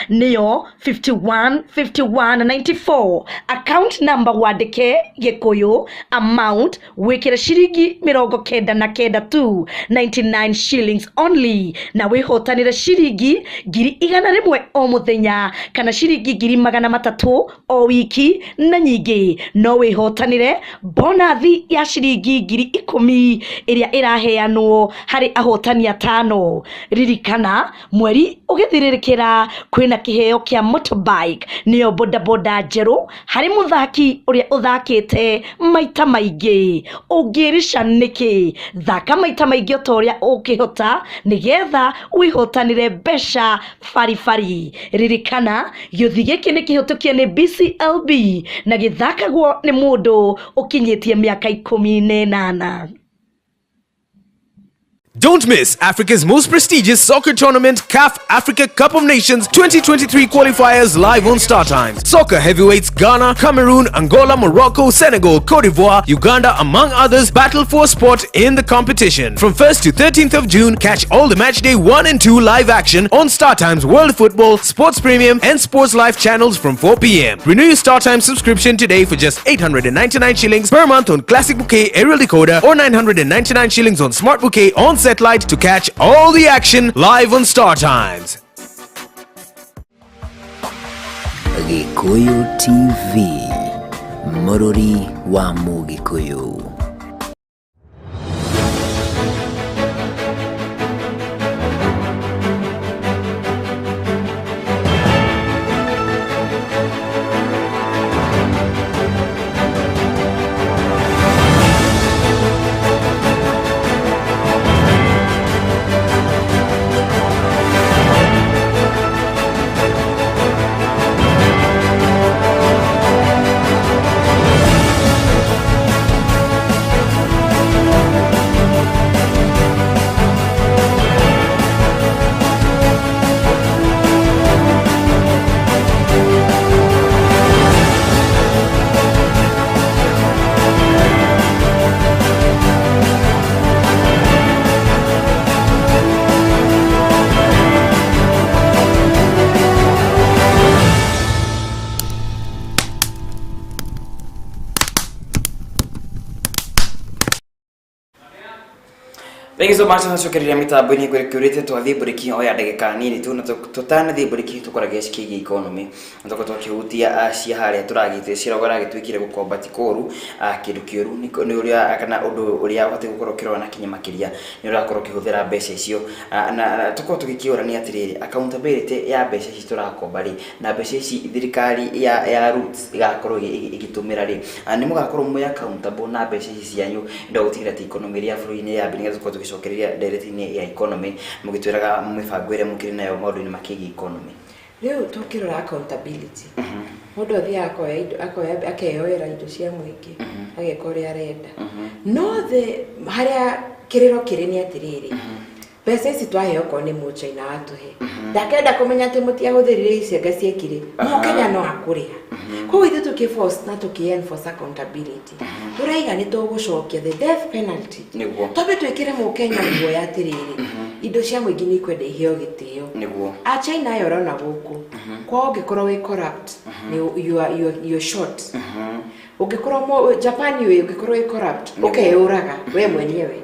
nĩyo 51 51 94. Account number wandĩke Gĩkũyũ, amount wĩkĩre ciringi 99 tu, 99 shillings only, na wĩhotanĩre ciringi 100,000 o mũthenya kana ciringi 300,000 o wiki, na nyingĩ no wĩhotanĩre bonathi ya ciringi 10,000 ĩrĩa ĩraheanwo harĩ ahotani atano. Ririkana mweri ũgĩthirĩra. Ũtegũthirĩrĩkĩra kwĩna kĩheo kĩa motorbike nĩyo bodaboda njerũ harĩ mũthaki ũrĩa ũthakĩte maita maingĩ. Ũngĩrica nĩkĩ? Thaka maita maingĩ o ta ũrĩa ũngĩhota nĩgetha wĩhotanĩre mbeca baribari. Ririkana gĩũthi gĩkĩ nĩ kĩhĩtũkie nĩ BCLB na gĩthakagwo nĩ mũndũ ũkinyĩtie mĩaka 18. Don't miss Africa's most prestigious soccer tournament, CAF Africa Cup of Nations 2023 qualifiers live on StarTimes. Soccer heavyweights Ghana, Cameroon, Angola, Morocco, Senegal, Cote d'Ivoire, Uganda, among others, battle for a spot in the competition. From 1st to 13th of June, catch all the match day 1 and 2 live action on StarTimes World Football, Sports Premium, and Sports Life channels from 4 p.m. Renew your StarTimes subscription today for just 899 shillings per month on Classic Bouquet Aerial Decoder or 999 shillings on Smart Bouquet on satellite to catch all the action live on StarTimes. Gikuyu TV, Mũrũri wa Mũgĩkũyũ. Thank you so much nacokereria mitambo-inĩ ngwĩrĩte twathiĩ mburĩki o ya ndagĩka nini tu na tũtanathiĩ mburĩki tũkoragia cikigie economy na tũkorwo twakĩhutia cia harĩa tũragĩte cirogo ragĩtuĩkire gũkomba ti kũũru, kĩndũ kĩũru nĩ ũrĩa kana ũndũ ũrĩa ũbatiĩ gũkorwo ũkĩrora na kinya makĩria nĩ ũrakorwo ũkĩhũthĩra mbeca icio, na tũkorwo tũgĩkĩũrania atĩrĩrĩ, accountability ya mbeca ici tũrakomba rĩ na mbeca ici thirikari ya Roots ĩgakorwo ĩgĩtũmĩra rĩ, nĩ mũgakorwo mwĩ accountable na mbeca ici cianyu ndio gũtigĩrĩra atĩ economy ĩrĩa bũrũri-inĩ ya mbere nĩgetha tũkorwo tũgĩcokereria ndereti-inĩ ya economy mũgĩtwĩraga mĩbango ĩrĩa mũkĩrĩ nayo maũndũ-inĩ makĩgiĩ economy. Rĩu tũkĩrora accountability, mũndũ athiaga akoya indo, akoya akeyoera indo cia mũingĩ, ageka ũrĩa arenda. No the harĩa kĩrĩro kĩrĩ nĩ atĩrĩrĩ, mbeca ici twaheo okorwo nĩ mũchaina watũhe, ndakenda kũmenya atĩ mũtiahũthĩrire icenga ciekire, Mũkenya no akũrĩha. Koguo ithuĩ tũkĩ force na tũkĩ enforce accountability, tũraiga nĩ tũgũcokia the death penalty. Nĩguo. Twambe twĩkĩre Mũkenya guoya atĩrĩrĩ, indo cia mũingĩ nĩ ikwenda iheo gĩtĩo. Nĩguo. A China aya ũrona gũkũ, kwao ũngĩkorwo wĩ corrupt, nĩ you are short. Ũngĩkorwo Japan wĩ ũngĩkorwo wĩ corrupt, ũkeyũraga we mwenyewe.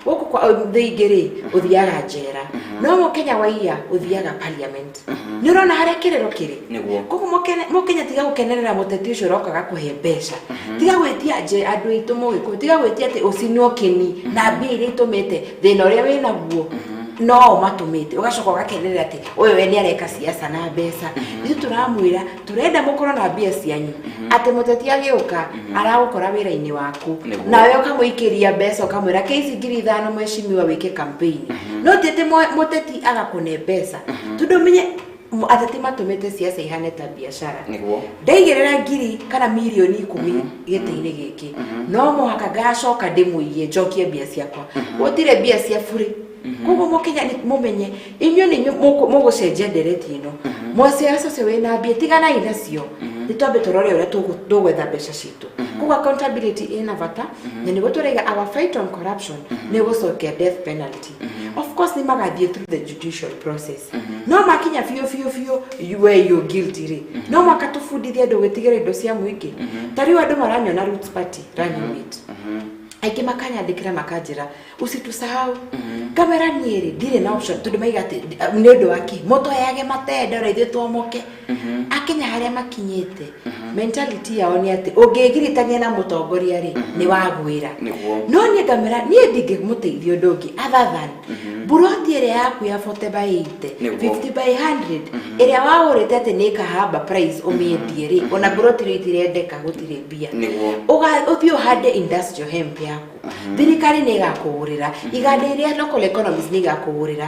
Gũkũ kwa thĩ ingĩ rĩ, ũthiaga njera. No Mũkenya waiya ũthiaga parliament. Nĩ ũrona harĩa kĩrĩro kĩrĩ? Nĩguo. Koguo Mũkenya tiga gũkenerera mũteti ũcio ũrokaga kũhe mbeca. Tiga gwĩtia nje andũ aitũ Mũgĩkũyũ, tiga gwĩtia atĩ ũcinwo kĩni na mbia iria itũmĩte thĩna ũrĩa wĩnaguo no matũmĩte, ũgacoka ũgakenerera atĩ ũyũ we nĩ areka siasa na mbeca. Ithuĩ tũramwĩra tũrenda mũkorwo na mbia cianyu, atĩ mũteti agĩũka aragũkora wĩra-inĩ waku, nawe ũkamũikĩria mbeca ũkamwĩra ke ici 5,000 mheshimiwa wĩke campaign. No ti atĩ mũteti agakũne mbeca, tondũ ũmenye ateti matũmĩte siasa ihane ta biacara. Nĩguo. Ndaigĩrĩra ngiri kana mirioni 10 gĩtĩ-inĩ gĩkĩ, no mũhaka ngacoka ndĩmũiye njokie mbia ciakwa. Gũtirĩ mbia cia bure. Koguo Mũkenya nĩ mũmenye inyuĩ nĩ inyuĩ mũgũcenjia ndereti ĩno. Mũciaca ũcio wĩna mbia tiganai nacio, nĩ twambe tũrore ũrĩa tũgwetha mbeca citũ. Koguo accountability ĩna bata, na nĩguo tũraiga our fight on corruption nĩ gũcokia death penalty. Of course nĩ magathiĩ through the judicial process, no makinya biũ biũ biũ where you're guilty rĩ, no mwaka tũbundithie andũ gwĩtigĩra indo cia mũingĩ. Ta rĩu andũ maranyona Roots Party running mate. Aingĩ makanyandĩkĩra makanjĩra, "Usitusahau." Ngamera niĩ rĩ, ndirĩ na option, tondũ maiga atĩ nĩ ũndũ wa kĩ mũtũheage matenda ona ithuĩ twomoke. Akenya harĩa makinyĩte, mentality yao nĩ atĩ ũngĩgiritania na mũtongoria rĩ, nĩ wagwĩra. No niĩ ngamera niĩ ndingĩmũteithia ũndũ ũngĩ other than buroti ĩrĩa yaku ya 40 by 80, 50 by 100, ĩrĩa wagũrĩte atĩ nĩ ĩkahamba price ũmĩendie rĩ, ona buroti rĩu itirendeka, gũtirĩ mbia. Ũthiĩ ũhande industrial hemp yaku, thirikari nĩ ĩgakũgũrĩra, iganda iria local economies nĩ igakũgũrĩra.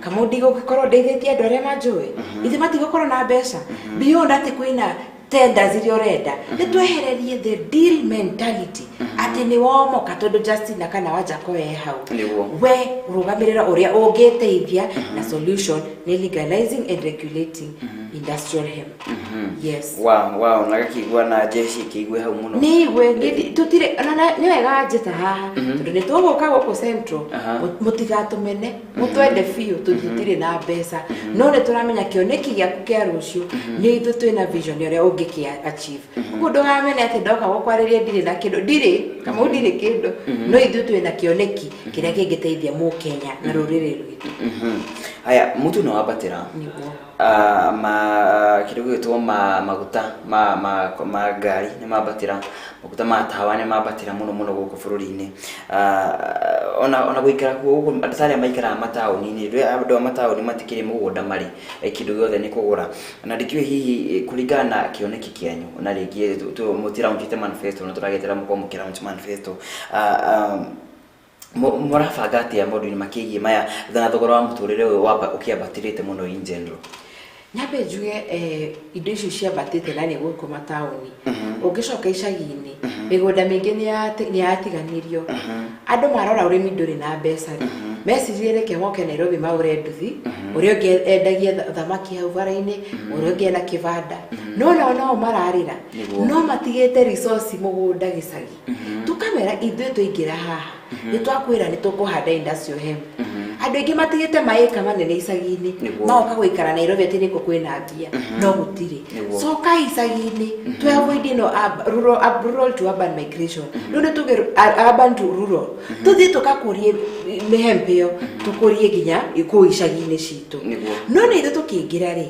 Kamau, ndigũgĩkorwo ndeithĩtie andũ arĩa manjũĩ, ithe matigũkorwo na mbeca beyond atĩ kwĩna tenders iria ũrenda. Nĩ twehererie the deal mentality atĩ nĩ womoka tondũ Justina kana Wanjako e hau. We rũgamĩrĩra ũrĩa ũngĩteithia, na solution nĩ legalizing and regulating industrial hemp, yes. Wow, na gakĩigua na jeshi ĩkĩigue hau mũno. Nĩ igwe tũtirĩ ona nĩ wega njĩta haha, tondũ nĩ tũgũka gũkũ Central. Mũtigatũmene, mũtwende biũ, tondũ tũtirĩ na mbeca, no nĩ tũramenya kĩoneki gĩaku kĩa rũciũ nĩ ithuĩ twĩna vision ya ũrĩa ũngĩkĩa achieve. Koguo ndũgamene atĩ ndoka gũkwarĩria ndirĩ na kĩndũ, ndirĩ, Kamau, ndirĩ kĩndũ, no ithuĩ twĩna kĩoneki kĩrĩa kĩngĩteithia mũkenya na rũrĩrĩ rwitũ. Haya, mũtu nĩ wambatĩra. Nĩguo. Ma kĩndũ gĩgwĩtwo ma maguta ma ngari nĩ mambatĩra, maguta ma tawa nĩ mambatĩra mũno mũno gũkũ bũrũri-inĩ. Ona gũikara kuo gũkũ, andũ ta arĩa maikaraga mataũni-inĩ, andũ a mataũni matikĩrĩ mũgũnda marĩ, kĩndũ gĩothe nĩ kũgũra, na ndikĩũĩ hihi kũringana na kĩoneki kĩanyu, na rĩngĩ mũtiraunjĩte manifesto na tũragĩetera mũkorwo mũkĩlaunch manifesto, mũrabanga atĩa maũndũ-inĩ makĩgiĩ maya na thogora wa mũtũrĩre ũyũ wamba ũkĩambatĩrĩte mũno in general? Nyambe njuge, indo icio ciambatĩte na nĩ gũkũ mataũni. Ũngĩcoka icagi-inĩ, mĩgũnda mĩingĩ nĩ yatiganĩrio. Andũ marora ũrĩmi ndũrĩ na mbeca rĩ, mecirie reke moke Nairobi magũre nduthi. Ũrĩa ũngĩ endagia thamaki hau bara-inĩ, ũrĩa ũngĩ ena kĩbanda, no nao nao mararĩra. No matigĩte resource mũgũnda gĩcagi. Tũkamera ithuĩ twaingĩra haha nĩ twakwĩra nĩ tũkũhanda industrial hemp. Andũ aingĩ matigĩte maĩka manene icagi-inĩ, magoka gũikara Nairobi atĩ nĩkuo kwĩna mbia, no gũtirĩ. Coka icagi-inĩ, twe avoid ĩno rural to urban migration. Rĩu nĩ tuge urban to rural, tũthiĩ tũgakũrie mĩhemp ĩyo, tũkũrie nginya kũu icagi-inĩ citũ. No nĩ ithuĩ tũkĩingĩra rĩ,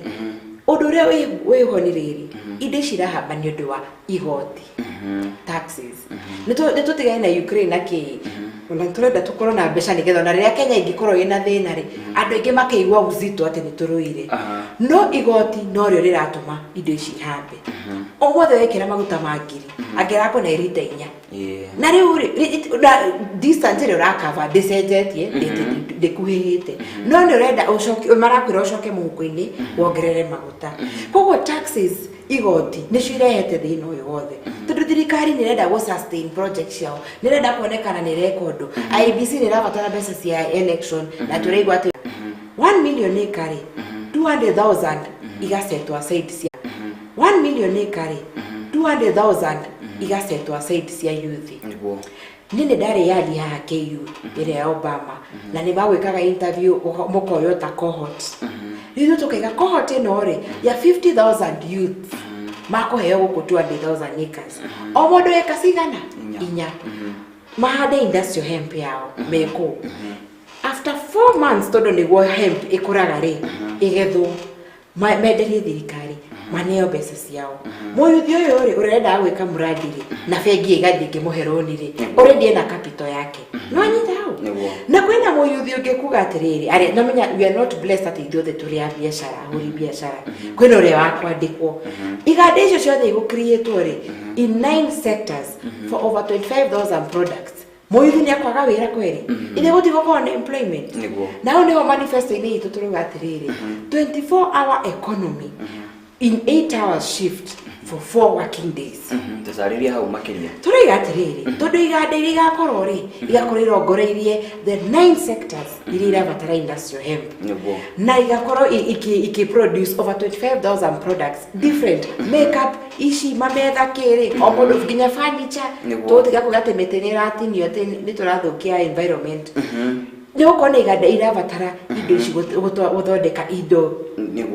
ũndũ ũrĩa wĩho nĩ rĩrĩ, indo ici irahamba nĩ ũndũ wa igoti, taxes. Nĩ tũtigane na Ukraine na kĩ, ona tũrenda tũkorwo na mbeca nĩgetha ona rĩrĩa Kenya ĩngĩkorwo ĩna thĩna rĩ, andũ aingĩ makaigua uzito atĩ nĩ tũrũire. No igoti norĩo rĩratũma indo ici ihambe. Ũmũthĩ wekĩra maguta ma 1,000, angĩrakũne rita 4. Na rĩu rĩ, na distance ĩrĩa ũrakava ndĩcenjetie, ndĩkuhĩhĩte, no nĩ ũrenda ũcoke, marakwĩra ũcoke mũhuko-inĩ wongerere maguta. Koguo taxes, igoti, nĩcio irehete thĩna ũyũ wothe, tondũ thirikari nĩ ĩrenda gũ sustain project ciao, nĩ ĩrenda kuonekana nĩ ĩreka ũndũ. IEBC nĩ ĩrabatara mbeca cia election, na tũraigua atĩ 1 million acre rĩ, 200,000 igasetwo aside cia 1 million acre rĩ, 200,000 igasetwo aside cia youth. Niĩ nĩ ndarĩ yari haha KU ĩrĩa ya Obama, na nĩ magwĩkaga interview, mũkoywo ta cohort. Rĩu ithuĩ tũkaiga cohort ĩno rĩ ya 50,000 youth makũheo gũkũ 200,000 acres, o mũndũ eka cigana? 4. 4, mahande industrial hemp yao mekũu. After 4 months, tondũ nĩguo hemp ĩkũraga rĩ, ĩgethwo, menderie thirikari, maneo mbeca ciao. Mũyuthi ũyũ rĩ, ũrendaga gwĩka mũradi rĩ, na bengi ĩgathiĩ ĩngĩmũhe rũni rĩ, already ena capital yake, no anyita hau. Na kwĩna mũyuthi ũngĩ kuga atĩrĩrĩ, arĩa namenya we are not blessed atĩ ithuothe tũrĩ a biacara, ahũri biacara. Kwĩna ũrĩa wa kwandĩkwo. Iganda icio ciothe igũcreatwo rĩ, in nine sectors for over 25,000 products, mũyuthi nĩ akwaga wĩra kweri? Ithe gũtigũkorwo na employment? Na hau nĩho manifesto-inĩ itũ tũrauga atĩrĩrĩ, 24 hour economy in 8 hours shift for 4 working days. Tũcarĩrie hau makĩria. Tũraiga atĩrĩrĩ, tondũ iganda iria igakorwo rĩ, igakorwo irongoreirie the nine sectors iria irabatara industrial hemp, na igakorwo iki produce over 25,000 products different, makeup ici, mametha, kĩrĩ o mũndũ, nginya furniture. Tũgũtiga kuga atĩ mĩtĩ nĩ ĩratinio, atĩ nĩ tũrathũkia environment. Nĩ gũkorwo na iganda irabatara indo ici gũthondeka indo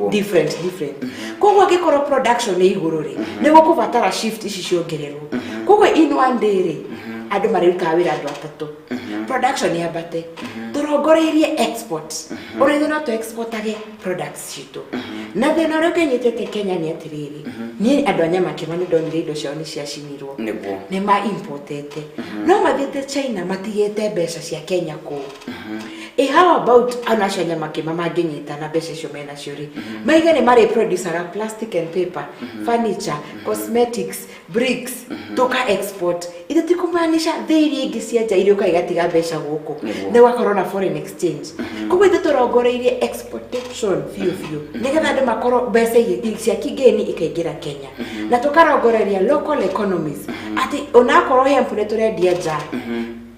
different different. Koguo angĩkorwo production nĩ igũrũ rĩ, nĩ gũkũbatara shift ici ciongererwo. Koguo in one day rĩ, Andũ marĩrutaga wĩra andũ atatũ, production yambate, tũrongoreirie export. Ũrĩa ithuĩ no tũ exportage products citũ, na thĩna ũrĩa ũkĩnyitĩte Kenya nĩ atĩrĩrĩ, niĩ andũ a Nyamakĩma nĩ ndonire indo ciao nĩ ciacinirwo. Nĩ ma importete, no mathiĩte China matigĩte mbeca cia Kenya kũu. Ĩ how about ana acio a Nyamakĩma mangĩnyitana, mbeca icio menacio rĩ, maige nĩ marĩ producaga plastic and paper, furniture, cosmetics, bricks, tũka export. Ithe ti kũmaanisha thĩ iria ingĩ cia nja iria ũka igatiga mbeca gũkũ, nĩ gwakorwo na foreign exchange. Koguo ithe tũrongoreirie exportation biũ biũ, nĩgetha andũ makorwo mbeca cia kigeni ikaingĩra Kenya, na tũkarongoreria local economies, atĩ onakorwo hemp nĩ tũrendia nja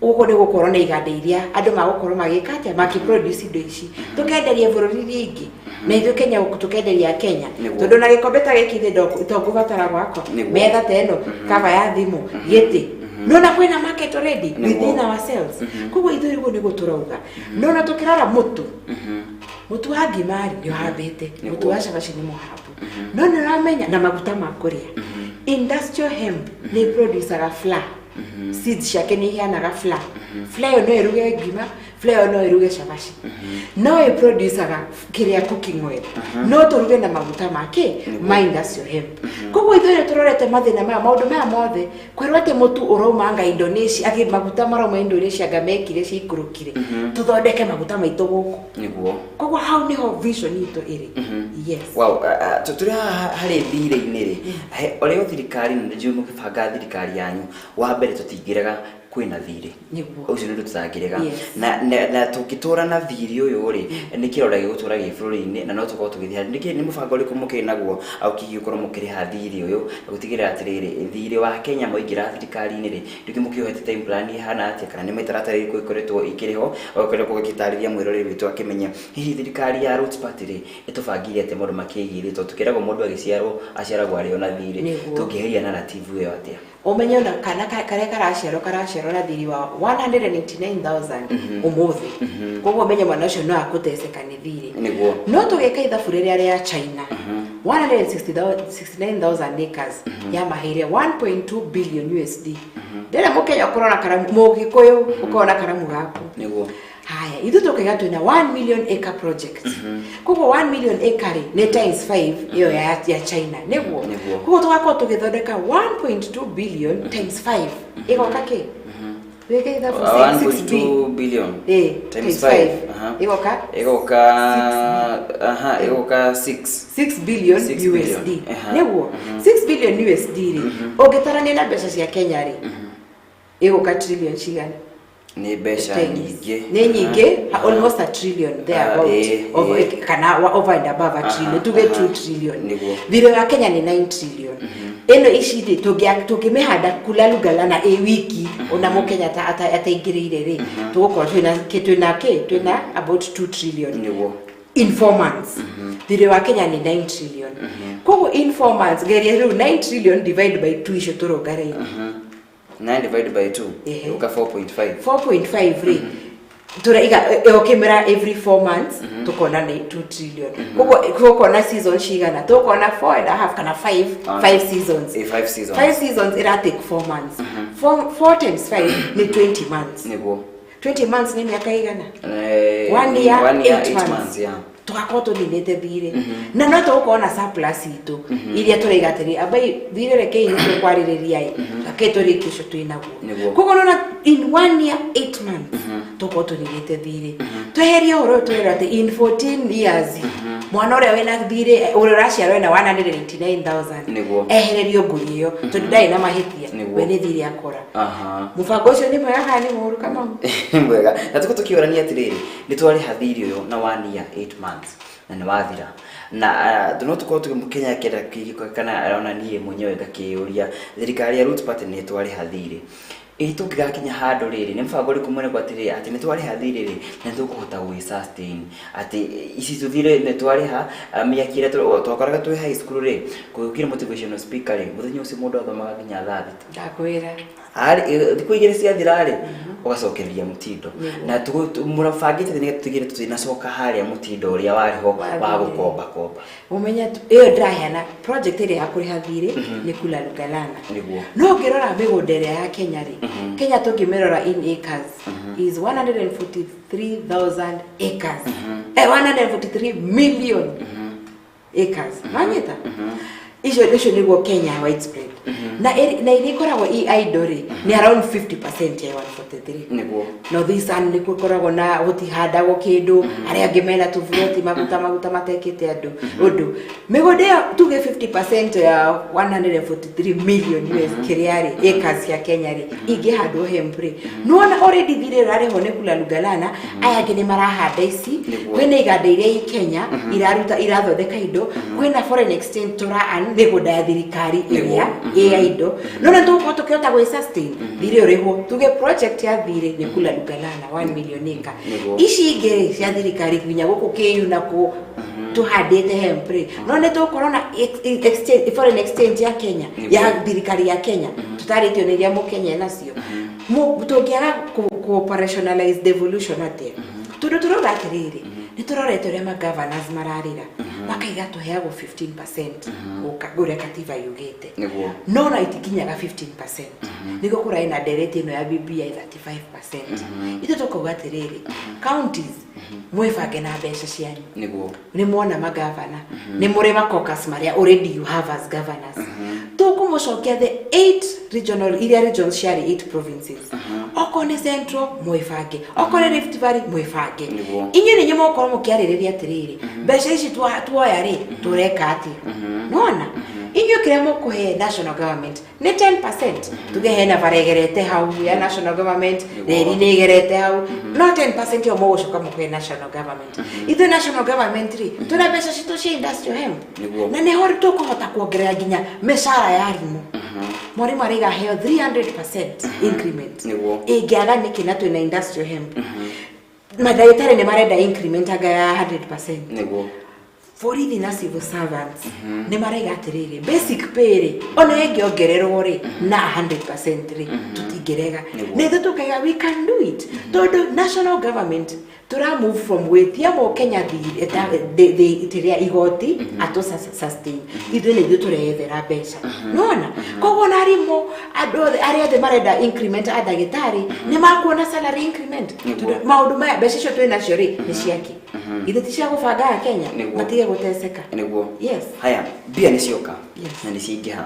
gũkũ, nĩ gũkorwo na iganda iria andũ magũkorwo magĩka atĩa, makĩproduce indo ici, tũkenderia bũrũri iria ingĩ, na ithuĩ Kenya gũkũ tũkenderia Kenya. Tondũ na gĩkombe ta gĩkĩ ithe tongũbatara gwakwa, metha ta ĩno, kaba ya thimũ, gĩtĩ, nona kwĩna market already within ourselves. Koguo ithuĩ ũguo nĩguo tũrauga. Nona tũkĩrora mũtu, mũtu wa ngima rĩ, nĩ ũhambĩte, mũtu wa cabaci nĩ mũhambu, no nĩ ũramenya na maguta ma kũrĩa, industrial hemp nĩ producaga flour, seeds ciake nĩ iheanaga flour. Flour ĩyo no ĩruge ngima, flour ĩyo no ĩruge cabaci, no ĩproducaga kĩrĩa, cooking oil, no tũruge na maguta ma kĩ, ma industrial hemp. Koguo ithuĩ nĩ tũrorete mathĩna maya, maũndũ maya mothe, kwĩrwo atĩ mũtu ũrauma anga Indonesia, agĩ maguta marauma Indonesia, anga mekire ciikũrũkire, tũthondeke maguta maitũ gũkũ. Koguo hau nĩho vision itũ ĩrĩ, yes. Wow, tũrĩ haha harĩ thirĩ-inĩ rĩ, ũrĩa thirikari nĩ njũĩ mũgĩbanga thirikari yanyu, wa mbere tũtingĩrega kwĩna thirĩ. Ũcio nĩ ũndũ tũtangĩrega. Na tũngĩtũra na thirĩ ũyũ rĩ, nĩ kĩronda gĩgũtũra gĩ bũrũri-inĩ, na no tũkorwo tũgĩthiĩ harĩ nĩkĩ. Nĩ mũbango ũrĩkũ mũkĩrĩ naguo ũkĩgiĩ gũkorwo mũkĩrĩha thirĩ ũyũ na gũtigĩrĩra atĩrĩrĩ, thirĩ wa Kenya mwaingĩra thirikari-inĩ rĩ, rĩngĩ mũkĩohete time plan ĩhana atĩa, kana nĩ mĩtaratara ĩrĩkũ ĩkoretwo ĩkĩrĩ ho ũkoretwo ũgĩtarĩria mwĩroreri witũ akĩmenya hihi thirikari ya Roots Party rĩ, ĩtũbangĩire atĩa maũndũ makĩgiĩ thirĩ, tondũ tũkĩragwo mũndũ agĩciarwo aciaragwo arĩ ona thirĩ? Tũngĩeheria narrative ĩyo atĩa? Ũmenye ona kana karĩa karaciarwo na thirĩ wa 189,000 ũmũthĩ. Koguo ũmenye mwana ũcio no akũteceka nĩ thirĩ. No tũgĩka ithabu rĩrĩa rĩa China, 169,000 acres yamaheire 1.2 billion USD. Ndĩrĩ mũkenya ũkorwo na karamu, mũgĩkũyũ ũkorwo na karamu gaku. Haya, ithuĩ tũkaiga twĩna 1 million acre project. Koguo 1 million acre rĩ, nĩ times 5 ĩyo ya China, nĩguo? Nĩguo. Koguo tũgakorwo tũgĩthondeka 1.2 billion times 5 ĩgoka kĩ? Wĩke ithabu. 6B. 1.2 billion times times 5 5 ĩgoka Ĩgoka, aha, ĩgoka 6. 6 billion 6 USD. Billion. Nĩguo, 6 billion USD rĩ, ũngĩtarania na mbeca cia Kenya rĩ, ĩgũka trillion cigana? Nĩ mbeca Times. nyingĩ. Nĩ nyingĩ, almost a trillion thereabout. Over, kana over and above a trillion, tuge 2 trillion. Thirĩ wa Kenya nĩ 9 trillion. Ĩno ici rĩ, tũngĩmĩhanda kula Lugala ĩ wiki, ona mũkenya ataingĩrĩire rĩ, tũgũkorwo twĩna about 2 trillion in 4 months. Thirĩ wa Kenya nĩ 9 trillion. Koguo in 4 months, geria rĩu 9 trillion divide by 2 icio tũrongarĩire. 9 divided by 2 ĩgoka 4.5. 4.5 rĩ, tũraiga ũkĩmĩra every 4 months, tũkona nĩ 2 trillion. Koguo tũkona season cigana? Tũkona 4 and a half kana 5. 5 seasons. 5 seasons. 5 seasons ĩra take 4 months. 4 times 5 nĩ 20 months. 20 months nĩ mĩaka igana? One year, One year, 8 8 months. Months, yeah. Tũgakorwo tũninĩte thirĩ, na no tũgũkorwo na surplus itũ iria tũraiga atĩrĩ, ambai thirĩ rekei nĩ tũkwarĩrĩria ĩ, rekei tũrĩkie ũcio twĩnaguo. Koguo nona in one year 8 months tũkorwo tũninĩte thirĩ, tweherie ũhoro ũyũ tũrerwo atĩ in 14 years mwana ũrĩa wĩna thirĩ, ũrĩa ũraciarwo ena 189,000, ehererio ngũri ĩyo tondũ ndarĩ na mahĩtia. We nĩ thirĩ akora. Mũbango ũcio nĩ mwega kana nĩ mũũru, Kamau? Mwega. Na tuko tũkĩũrania atĩrĩrĩ, nĩ twarĩha thirĩ ũyũ na one year 8 months na nĩ wathira, na no tũkorwo tũkĩ Mũkenya akĩenda kana ona niĩ mwenyewe ngakĩyũria, thirikari ya Roots Party nĩ twarĩha thirĩ, ĩ tũngĩgakinya handũ rĩrĩ, nĩ mũbango ũrĩkũ mwene atĩrĩ atĩ nĩ twarĩha thirĩ rĩ, na nĩ tũkũhota gwĩ sustain atĩ ici tũthire nĩ twarĩha mĩaki ĩrĩa twakoraga twĩ high school rĩ, kũgĩũkire motivational speaker rĩ, mũthenya ũcio mũndũ athomaga nginya thaa 6. Ndakwĩra. Arĩ thikũ 2 ciathira rĩ, Ũgacokereria mũtindo na mũrabangĩte nĩgetha tũtigĩre tũtinacoka harĩa mũtindo ũrĩa warĩ ho wa gũkomba komba. Ũmenye ĩyo ndĩraheana project ĩrĩa ya kũrĩha thirĩ nĩ Kula Lugalana. No ũngĩrora mĩgũnda ĩrĩa ya Kenya rĩ, Kenya tũngĩmĩrora in acres is 143,000 acres, 143 million acres. Wanyita icio icio nĩguo Kenya widespread na iria ikoragwo i idle rĩ, nĩ around 50% ya 143. North Eastern nĩ gũkoragwo na gũtihandagwo kĩndũ, arĩa angĩ mena tũburoti maguta maguta matekĩte andũ ũndũ. Mĩgũnda ĩyo tuge 50% ya 143 million US kĩrĩa rĩ, acres cia Kenya rĩ, ingĩhandwo hemp rĩ, nĩwona already thirĩ ũrarĩhwo nĩ Kula Lugalana, aya angĩ nĩ marahanda ici. Kwĩna iganda iria i Kenya iraruta, irathondeka indo, kwĩna foreign exchange tũra earn mĩgũnda ya thirikari ĩrĩa ĩ ya indo, no nĩ tũgũkorwo tũkĩhota gwĩ sustain thirĩ ũrĩhwo. Tuge project ya thirĩ nĩ Kula Lugalana 1 million acre. Ici ingĩ rĩ cia thirikari nginya gũkũ kĩu na kũ tũhandĩte hemp rĩ, no nĩ tũgũkorwo na exchange, foreign exchange ya Kenya, ya thirikari ya Kenya, tũtarĩtio nĩ iria mũkenya nacio. Tũngĩaga ku operationalize devolution atĩa? Tondũ tũrauga atĩrĩrĩ, nĩ tũrorete ũrĩa magovernors mararĩra makaiga tũheagwo 15% gũka ũrĩa katiba yugĩte, no na itikinyaga 15%. Nĩguo kũrarĩ na ndereti ĩno ya BBI 35%. Ithuĩ tũkauga atĩrĩrĩ, counties mwĩbange na mbeca cianyu. Nĩ mwona magavana nĩ mũrĩ macaucus marĩa already you have as governors, tũkũmũcokia the eight regional, iria regions ciarĩ eight provinces. Okorwo nĩ Central mwĩbange, okorwo nĩ Rift Valley mwĩbange. Inyuĩ nĩ inyuĩ mũgũkorwo mũkĩarĩrĩria atĩrĩrĩ, mbeca ici tuoya rĩ, tũreka atĩa? Nona inyuĩ kĩrĩa mũkũhe national government nĩ 10%. Tuge hena bara ĩgerete hau ya national government, reri nĩ ĩgerete hau, no 10% ĩyo mũgũcoka mũkũhe national government. Ithuĩ national government rĩ, twĩna mbeca citũ cia industrial hemp na nĩho tũkũhota kuongerera nginya mĩcara ya arimũ. Mwarimũ araiga aheo 300% increment. Ĩngĩaga nĩkĩ na twĩna industrial hemp? Mandagĩtarĩ nĩ marenda increment anga ya 100%. Borithi na civil servants nĩ maraiga atĩrĩrĩ, basic pay rĩ, ona ĩngĩongererwo rĩ na 100% rĩ, tũtingĩrega. Na ithuĩ tũkaiga we can do it, tondũ national government tũra move from gwĩtia mũkenya thirĩ igoti atũ sustain. Ithuĩ nĩ ithuĩ tũreyethera mbeca, nona koguo na arimũ, andũ othe arĩa othe marenda increment, a ndagĩtarĩ nĩ makuona salary increment. Tondũ maũndũ maya, mbeca icio twĩ nacio rĩ, nĩ ciake? Ithe ti cia gũbanga Kenya matige gũteceka? Yes. Haya, mbia nĩ cioka na nĩ ciaingĩha,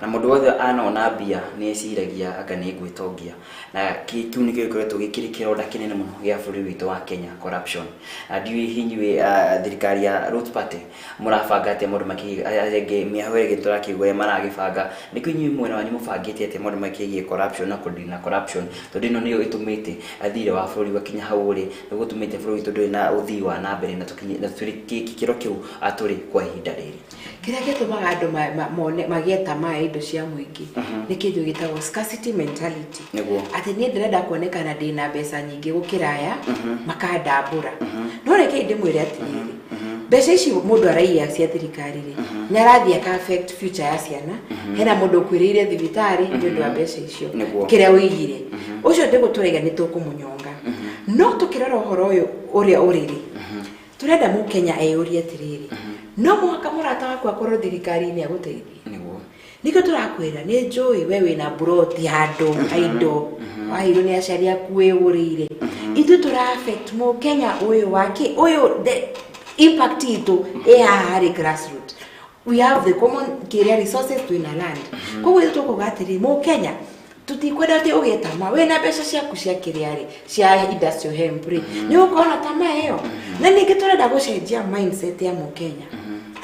na mũndũ wothe anona mbia nĩ eciragia anga nĩ ngwĩtongia, na kĩu nĩkĩo gĩkoretwo gĩkĩrĩ kĩronda kĩnene mũno gĩa bũrũri witũ wa Kenya, corruption. Na ndiũĩ hinyuĩ thirikari ya Roots Party mũrabanga atĩa maũndũ makĩgiĩ arĩa mĩaho ĩngĩ tũrakĩigua ũrĩa maragĩbanga, nĩkĩo inyuĩ mwena wanyu mũbangĩte atĩa maũndũ makĩgiĩ corruption na kũdeal na corruption, tondũ ĩno nĩyo ĩtũmĩte thirĩ wa bũrũri ũgakinya hau ũrĩ, nĩguo ũtũmĩte bũrũri witũ ndũrĩ na ũthii wa na mbere na tũkinye na tũrĩ gĩkĩro kĩu tũrĩ kwa ihinda rĩrĩ? Kĩrĩa gĩtũmaga andũ mone magĩe tamaa ya indo cia mũingĩ nĩ kĩndũ gĩtagwo scarcity mentality, atĩ niĩ ndĩrenda kuonekana ndĩna mbeca nyingĩ gũkĩra aya makandambũra. No rekei ndĩmwĩre atĩrĩrĩ, mbeca ici mũndũ araiya cia thirikari rĩ, nĩ arathiĩ aka affect future ya ciana. Hena mũndũ ũkuĩrĩire thibitarĩ nĩ ũndũ wa mbeca icio kĩrĩa ũigire. Ũcio ndĩgũtũraiga nĩ tũkũmũnyonga, no tũkĩrora ũhoro ũyũ ũrĩa ũrĩ rĩ, tũrenda mũkenya eyũrie atĩrĩrĩ, no mũhaka mũrata waku akorwo thirikari-inĩ agũteithie? Nĩkĩo tũrakwĩra, nĩ njũĩ we wĩna mburoti handũ aindo waheirwo nĩ aciari aku wĩgũrĩire. Ithuĩ tũra affect mũkenya ũyũ wake ũyũ, the impact itũ ĩ haha harĩ grassroot. We have the common kĩrĩa resources, twĩna land, koguo ithuĩ tũkuga atĩrĩ, mũkenya, tũtikwenda atĩ ũgĩe tama wĩna mbeca ciaku cia kĩrĩa rĩ, cia industrial hemp rĩ, nĩ ũgũkorwo na tama ĩyo. Na ningĩ tũrenda gũcenjia mindset ya mũkenya,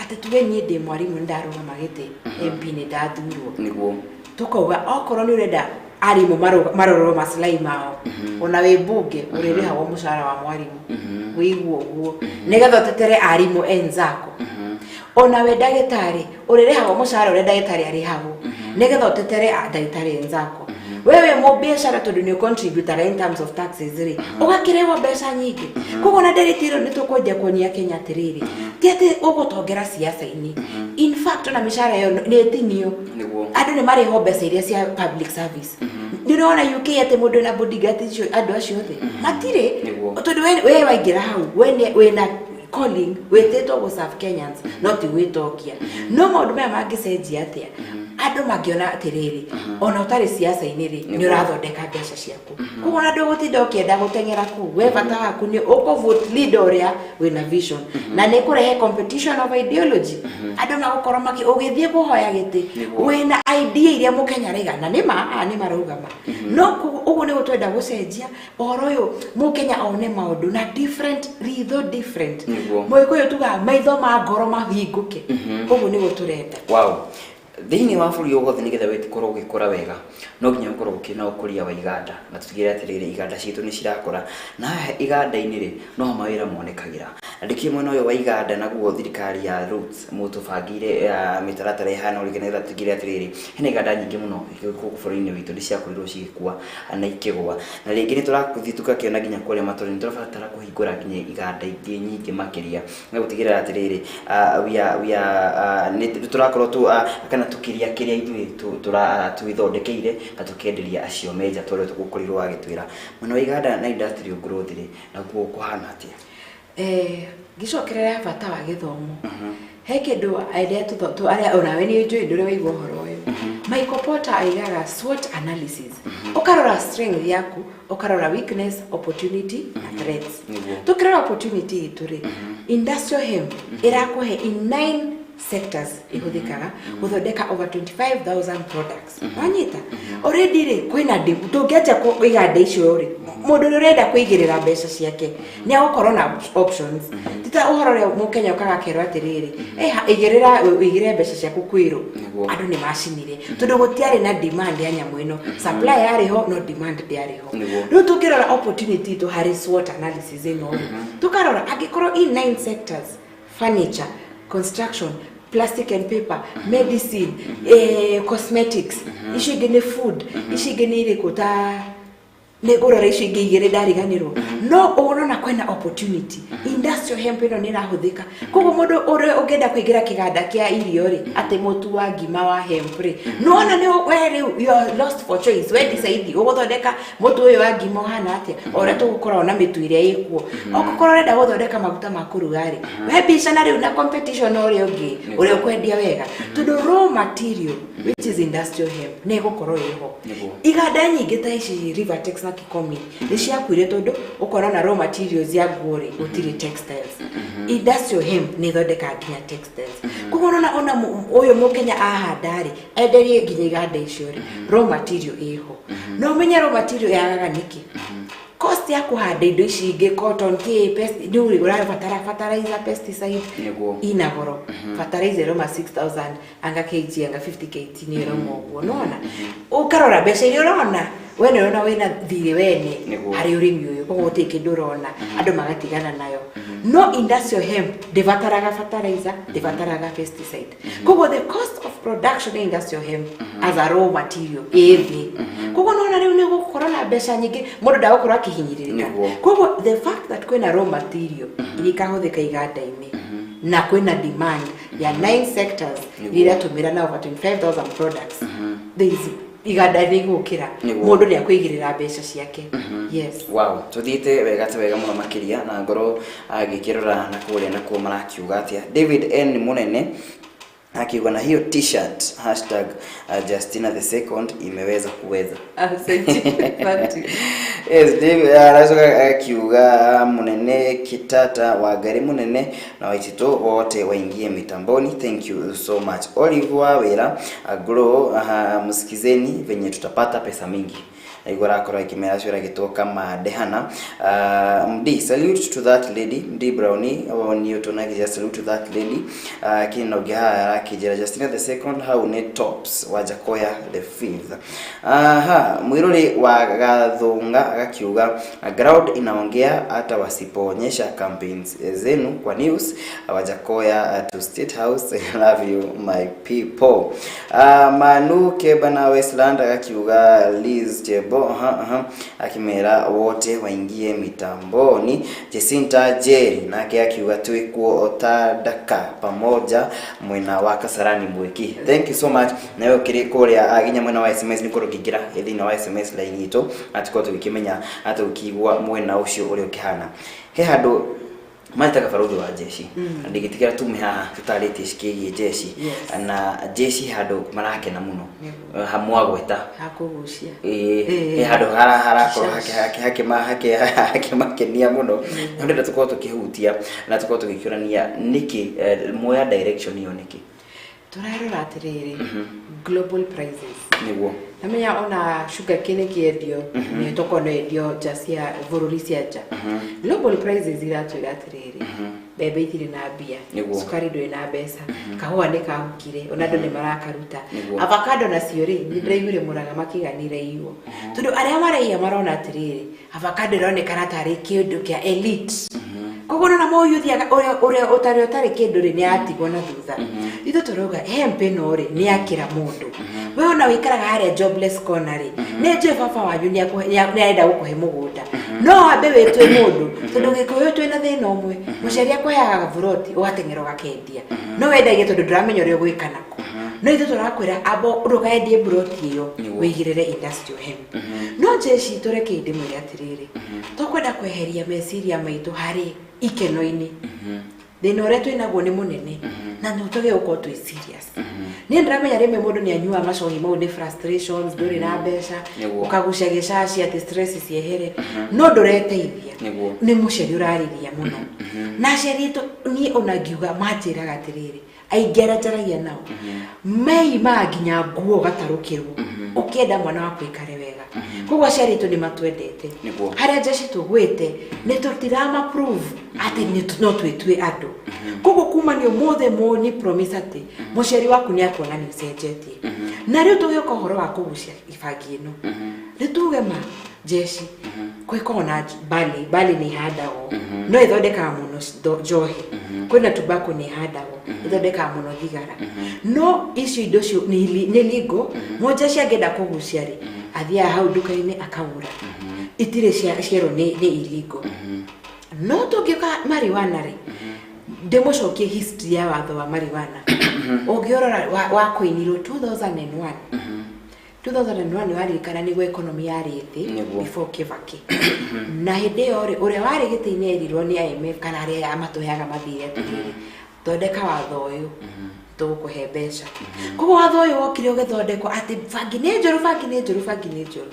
atĩ tuge niĩ ndĩ mwarimũ, nĩ ndarũgama gĩtĩ MP, nĩ ndathurwo, tukauga okorwo nĩ ũrenda arimũ marorwo maslahi mao, ona wĩ mbunge ũrĩrĩhagwo mũcara wa mwarimũ, wĩigua ũguo, nĩgetha ũtetere arimũ enzako. Ona we ndagĩtarĩ ũrĩrĩhagwo mũcara ũrĩa ndagĩtarĩ arĩhagwo, nĩgetha ũtetere ndagĩtarĩ enzako. We wĩ mũbiacara, tondũ nĩ ũcontributaga in terms of taxes rĩ, ũgakĩrĩhwo mbeca nyingĩ. Koguo na nderetiro nĩ tũkwendia kuonia Kenya atĩrĩrĩ, ti atĩ ũgũtongera siasa-inĩ. In fact, ona mĩcara ĩyo nĩ ĩtinio, andũ nĩ marĩhwo mbeca iria cia public service. Ndĩrona UK atĩ mũndũ na bodyguard icio andũ acio othe matirĩ, tondũ we waingĩra hau, we wĩna calling, wĩtĩtwo gũ serve Kenyans, no ti gwĩtongia. No maũndũ maya mangĩcenjia atĩa? Andũ mangĩona atĩrĩrĩ, ona ũtarĩ siasa-inĩ rĩ, nĩ ũrathondeka mbeca ciaku, koguo ona ndũgũtinda ũkĩenda gũteng'era kũu. We bata waku nĩ ũkũ-vote leader ũrĩa wĩna vision, na nĩ kũrehe competition of ideology. Andũ magũkorwo maki ũgĩthiĩ kũhoya gĩtĩ wĩna idea iria mũkenya araiga, na nĩma aya nĩ marauga ma. No ũguo nĩguo twenda gũcenjia ũhoro ũyũ, mũkenya one maũndũ na different ritho, different. Mũgĩkũyũ tugaga maitho ma ngoro mahingũke. Ũguo nĩguo tũrenda. Wow, thĩinĩ wa bũrũri wothe, nĩgetha wĩkorwo ũgĩkũra wega, no nginya gũkorwo gũkĩrĩ na ũkũria wa iganda, na tũtigĩrĩre atĩrĩrĩ, iganda citũ nĩ cirakũra. Na haha iganda-inĩ rĩ, noho mawĩra monekagĩra. Na ndĩkĩũĩ mwena ũyũ wa iganda naguo, thirikari ya Roots mũtũbangĩire mĩtaratara ĩhana ũrĩkũ, nĩgetha tũtigĩrĩre atĩrĩrĩ, hena iganda nyingĩ mũno gũkũ bũrũri-inĩ witũ nĩ ciakorirwo cigĩkua na ikĩgũa, na rĩngĩ nĩ tũrathiĩ tũgakĩona nginya kũrĩa matũra-inĩ tũrabatara kũhingũra nginya iganda ingĩ nyingĩ makĩria, na gũtigĩrĩra atĩrĩrĩ, we are nĩ tũrakorwo tu kana tũkĩria kĩrĩa ithuĩ twĩthondekeire na tũkenderia acio menja, tondũ tũgũkorirwo wagĩtwĩra mwena wa iganda na industrial growth rĩ, naguo kũhana atĩa? Ngĩcokerera bata wa gĩthomo, he kĩndũ arĩa arĩa onawe nĩ njũĩ ndũrĩ waigua ũhoro ũyũ. Michael Porter aigaga SWOT analysis, ũkarora strength yaku, ũkarora weakness, opportunity na threats. Tũkĩrora opportunity itũ rĩ, industrial hemp ĩrakũhe in nine sectors ihũthĩkaga gũthondeka over 25,000 products. Wanyita, already rĩ, kwĩna tũngĩanjia iganda icio rĩ, mũndũ ũrĩa ũrenda kũigĩrĩra mbeca ciake nĩ agũkorwo na options. Ti ta ũhoro ũrĩa mũkenya ũkaga akerwo atĩrĩrĩ, "Igĩrĩra ũigĩrĩre mbeca ciaku kwĩrũ." Andũ nĩ macinire tondũ gũtiarĩ na demand ya nyamũ ĩno. Supply yarĩ ho, no demand ndĩarĩ ho. Rĩu tũngĩrora opportunity itũ harĩ SWOT analysis ĩno rĩ, tũkarora angĩkorwo in nine sectors: furniture, construction, plastic and paper, medicine, cosmetics, icio ingĩ nĩ food, icio ingĩ nĩ irĩkũ, ta nĩ ngũrora icio ingĩ igĩrĩ ndariganĩrwo. No ũrona kwĩna opportunity. Industrial hemp ĩno nĩ ĩrahũthĩka, koguo mũndũ ũrĩa ũngĩenda kũingĩra kĩganda kĩa irio rĩ, atĩ mũtu wa ngima wa hemp rĩ, nĩwona nĩ we rĩu you are lost for choice. We decide ũgũthondeka mũtu ũyũ wa ngima ũhana atĩa, o ũrĩa tũgũkorwo na mĩtu ĩrĩa ĩkuo. Okorwo ũrenda gũthondeka maguta ma kũruga rĩ, we mbica na rĩu na competition ũrĩa ũngĩ ũrĩa ũkwendia wega, tondũ raw material, which is industrial hemp, nĩ ĩgũkorwo ĩho. Iganda nyingĩ ta ici Rivertex na Kikomi nĩ ciakuire, tondũ ũkona na raw materials ya nguo rĩ, gũtirĩ textiles. Industrial hemp nĩ ĩthondekaga nginya textiles. Koguo ũrona ona ũyũ mũkenya ahanda rĩ, enderie nginya iganda icio rĩ, raw material ĩho. No ũmenye raw material yagaga nĩkĩ? Cost ya kũhanda indo ici ingĩ, cotton, kĩ pest, nĩ ũrĩ ũrabatara fertilizer, pesticide. Ina goro. Fertilizer ĩroma 6000 anga kg, anga 50 kg nĩ ĩroma ũguo. Nona ũkarora mbeca iria ũrona we, nĩ ũrona wĩna thirĩ wene harĩ ũrĩmi ũyũ, koguo gũtirĩ kĩndũ ũrona, andũ magatigana nayo. No industrial hemp ndĩbataraga fertilizer, ndĩbataraga pesticide, koguo the cost of production ya industrial hemp as a raw material ĩ thĩ. Koguo nona rĩu nĩ gũkorwo na mbeca nyingĩ, mũndũ ndagũkorwo akĩhinyĩrĩrĩka. Koguo the fact that kwĩna raw material iria ikahũthĩka iganda-inĩ na kwĩna demand ya nine sectors iria iratũmĩra na over 25,000 products, there is iganda nĩ igũkĩra. Mũndũ nĩ akũigĩrĩra mbeca ciake, yes. Wow, tuthiĩte wega ta wega mũno makĩria, na ngorwo ngĩkĩrora na kũrĩa nakuo marakiuga atĩa. David N Munene akiuga na hiyo T-shirt #JustinaTheSecond imeweza kuweza. Asante. Yes, David aracoka akiuga Munene Kitata wa Ngari Munene na Waitito wote waingie mitamboni. Thank you so much. Olive wa wira Grow, msikizeni venye tutapata pesa mingi. Niguo arakorwo akĩmera acio agĩtwo kama Dehana. Md, salute to that lady. Md Brownie Newton akĩnjĩra salute to that lady. Kina ũngĩ haha arakĩnjĩra Justina the second hau nĩ tops Wajakoya the fifth. Aha, mwiruri wa Gathunga agakiuga ground inaongea hata wasipoonyesha campaigns zenu kwa news. Wajakoya to State House. Love you, my people. Manu Keba na Westland agakiuga Liz Chebo. Rwĩmbo, aha, aha, akĩmera wote waingie mitamboni. Jacinta Jerry nake akiuga twĩkuo ta ndaka pamoja mwena wa Kasarani Mwiki. Thank you so much. Nawe ũkĩrĩ kũrĩa nginya mwena wa SMS nĩ korwo ũkĩingĩra thĩinĩ wa SMS line itũ na tũkorwo tũgĩkĩmenya na tũgĩkĩigua mwena ũcio ũrĩa ũkĩhana. He handũ marĩtaga barũthi wa jeshi na ndingĩtigĩra tume haha tũtarĩtie cikĩgiĩ jeshi. Na jeshi handũ marakena mũno. Hamwagweta Hakũgucia. Ĩĩ, he handũ harakorwo hakĩmakenia mũno, na ndĩrenda tũkorwo tũkĩhutia na tũkorwo tũgĩkĩonania nĩkĩ muoya direction ĩyo nĩkĩ. Tũrarora atĩrĩrĩ, global prices. Namenya ona sugar cane kĩendio nĩ tokorwo no endio nja cia bũrũri cia nja. Global prices iratwĩra atĩrĩrĩ, mbembe itirĩ na mbia, cukari ndũrĩ na mbeca, kahũa nĩ kahukire, ona andũ nĩ marakaruta. Avocado nacio rĩ, nĩ ndĩraiguire Mũrang'a makĩganĩra iywo, tondũ arĩa maraiya marona atĩrĩrĩ, avocado ĩronekana tarĩ kĩndũ kĩa elite. Koguo nona mũyuthi ũrĩa ũtarĩ kĩndũ rĩ, nĩ atigwo na thutha. Ithuĩ tũrauga hemp ĩno rĩ, nĩ yakĩra mũndũ. We ona wĩikaraga harĩa jobless corner rĩ, nĩ njũĩ baba wanyu nĩ arenda gũkũhe mũgũnda, no wambe wĩtue mũndũ, tondũ Gĩkũyũ twĩna thĩna ũmwe, mũciari akũheaga buroti ũgateng'era ũgakendia, no wendagia tondũ ndũramenya ũrĩa ũgwĩka nako. No ithuĩ tũrakwĩra amba ndũkaendie buroti ĩyo, wĩigĩrĩre industrial hemp. No jeshi tũreke ndĩmwĩre atĩrĩrĩ, tũkwenda kweheria meciria maitũ harĩ ikeno-inĩ. Thĩna ũrĩa twĩnaguo nĩ mũnene na nĩ tũgĩe gũkorwo twĩ serious. Niĩ ndĩramenya rĩmwe mũndũ nĩ anyuaga macohi mau nĩ frustrations, ndũrĩ na mbeca, ũkagucia gĩcaci atĩ stress ciehere, no ndũreteithia. Nĩ mũciari ũrarĩria mũno. Na aciari aitũ niĩ ona ngiuga manjĩraga atĩrĩrĩ, aingĩ arĩa njaragia nao meimaga nginya nguo ũgatarũkĩrwo ũkĩenda mwana waku aikare wega. Koguo aciari aitũ nĩ matwendete. Harĩa jeshi tũgwĩte nĩ tũtirama prove atĩ no twĩtue andũ. Koguo kuma nĩ ũmũthĩ mũni promise atĩ mũciari waku nĩ akuona nĩ ũcenjetie. Na rĩu tũgĩũka ũhoro wa kũgucia ibangi ĩno, nĩ tuge ma jeshi kwĩkorwo na bali nĩ ihandagwo, no ĩthondekaga mũno njohi. Kwĩna tobacco nĩ ihandagwo, ĩthondekaga mũno thigara. No icio indo cio nĩ legal. Mũjeshi angĩenda kũgucia rĩ, athiaga hau nduka-inĩ akagũra, itirĩ cierwo nĩ illegal. No tũngĩũka marijuana rĩ, ndĩmũcokie history ya watho wa marijuana. Ũngĩrora wakoinirwo 2001. 2001 waririkana nĩguo economy yarĩ thĩ before Kibaki. Na hĩndĩ ĩyo rĩ, ũrĩa warĩ gĩtĩ-inĩ erirwo nĩ IMF kana arĩa matũheaga mathirĩ atĩrĩrĩ, thondeka watho ũyũ, tũgũkũhe mbeca. Koguo watho ũyũ wokire ũgĩthondekwo atĩ bangi nĩ njũru, bangi nĩ njũru, bangi nĩ njũru,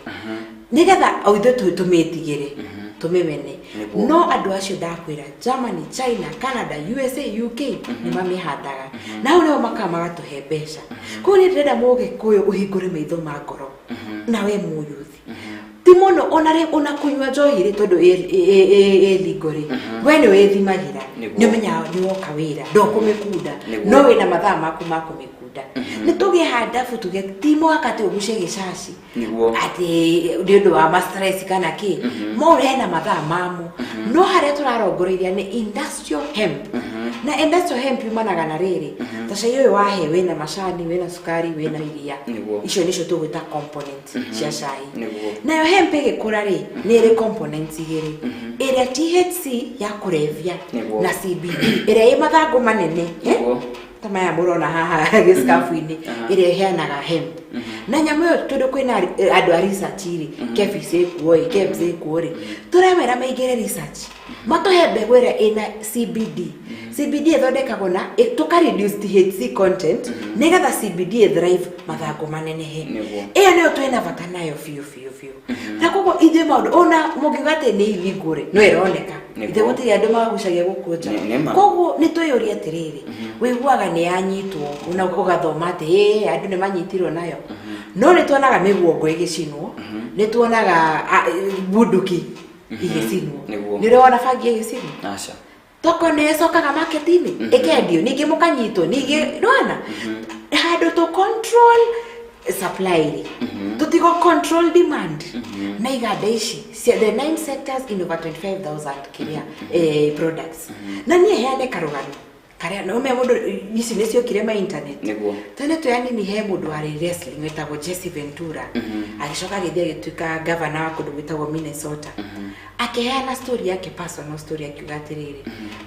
nĩgetha o ithuĩ tũmĩtigĩre, tũmĩmene. No andũ acio ndakwĩra, Germany, China, Canada, USA, UK nĩ mamĩhandaga, na hau nĩho makaga magatũhe mbeca. Koguo niĩ ndĩrenda mũgĩkũyũ ũhingũre maitho ma ngoro, na we mũyuthi ti mũno ona rĩ ona kũnyua njohi rĩ, tondũ ĩ legal rĩ, we nĩ wĩthimagĩra, nĩ ũmenyaga nĩ woka wĩra ndũkũmĩkunda, no wĩna mathaa maku ma kũmĩkunda. Nĩ tũgĩe handabu tuge ti mũhaka atĩ ũgucie gĩcaci atĩ nĩ ũndũ wa ma stress kana kĩ, mau hena mathaa mamo. No harĩa tũrarongoreiria nĩ industrial hemp. Na industrial hemp yumanaga na rĩrĩ, ta cai ũyũ wahe wĩna macani, wĩna cukari, wĩna iria, icio nĩcio tũgwĩta component cia cai. Nayo hemp ĩgĩkũra rĩ, nĩ ĩrĩ components igĩrĩ, ĩrĩa THC ya kũrebia na CBD ĩrĩa ĩ mathangũ manene, ta maya mũrona haha gĩcabu-inĩ, ĩrĩa ĩheanaga hemp. Na nyamũ ĩyo tondũ kwĩna andũ a research rĩ, KEPHIS ĩkuo ĩ, KEBS ĩkuo rĩ, tũramera maingĩre research, matũhe mbegũ ĩrĩa ĩna CBD. CBD ĩthondekagwo na tũka reduce THC content nĩgetha CBD ĩ thrive mathangũ manenehe. Ĩyo nĩyo twĩna bata nayo biũ biũ biũ. Na koguo ithuĩ maũndũ ona mũngiuga atĩ nĩ illegal rĩ, no ĩroneka ithe gũtirĩ andũ magucagia gũkũ nja. Koguo nĩ twĩyũrie atĩrĩrĩ, wĩiguaga nĩ yanyitwo ona ũgathoma atĩ ĩ andũ nĩ manyitirwo nayo, no nĩ tuonaga mĩguongo ĩgĩcinwo, nĩ tuonaga bunduki igĩcinwo. Nĩ ũrĩ wona bangi ĩgĩcinwo? Aca. Toko nĩ ĩcokaga market-inĩ ĩkendio, ningĩ mũkanyitwo, ningĩ nĩwona handũ tũ control supply rĩ, tũtigo control demand. Na iganda ici cia the nine sectors in over 25,000 kĩrĩa products. Na niĩ heane karũgano Karĩa no me mũndũ ici nĩ ciokire ma internet. Nĩguo. Tene twĩ anini he mũndũ warĩ wrestling wetagwo Jesse Ventura. Agĩcoka agĩthiĩ agĩtuĩka governor wa kũndũ gwĩtagwo Minnesota. Akĩheana story yake, personal story, akiuga atĩrĩrĩ,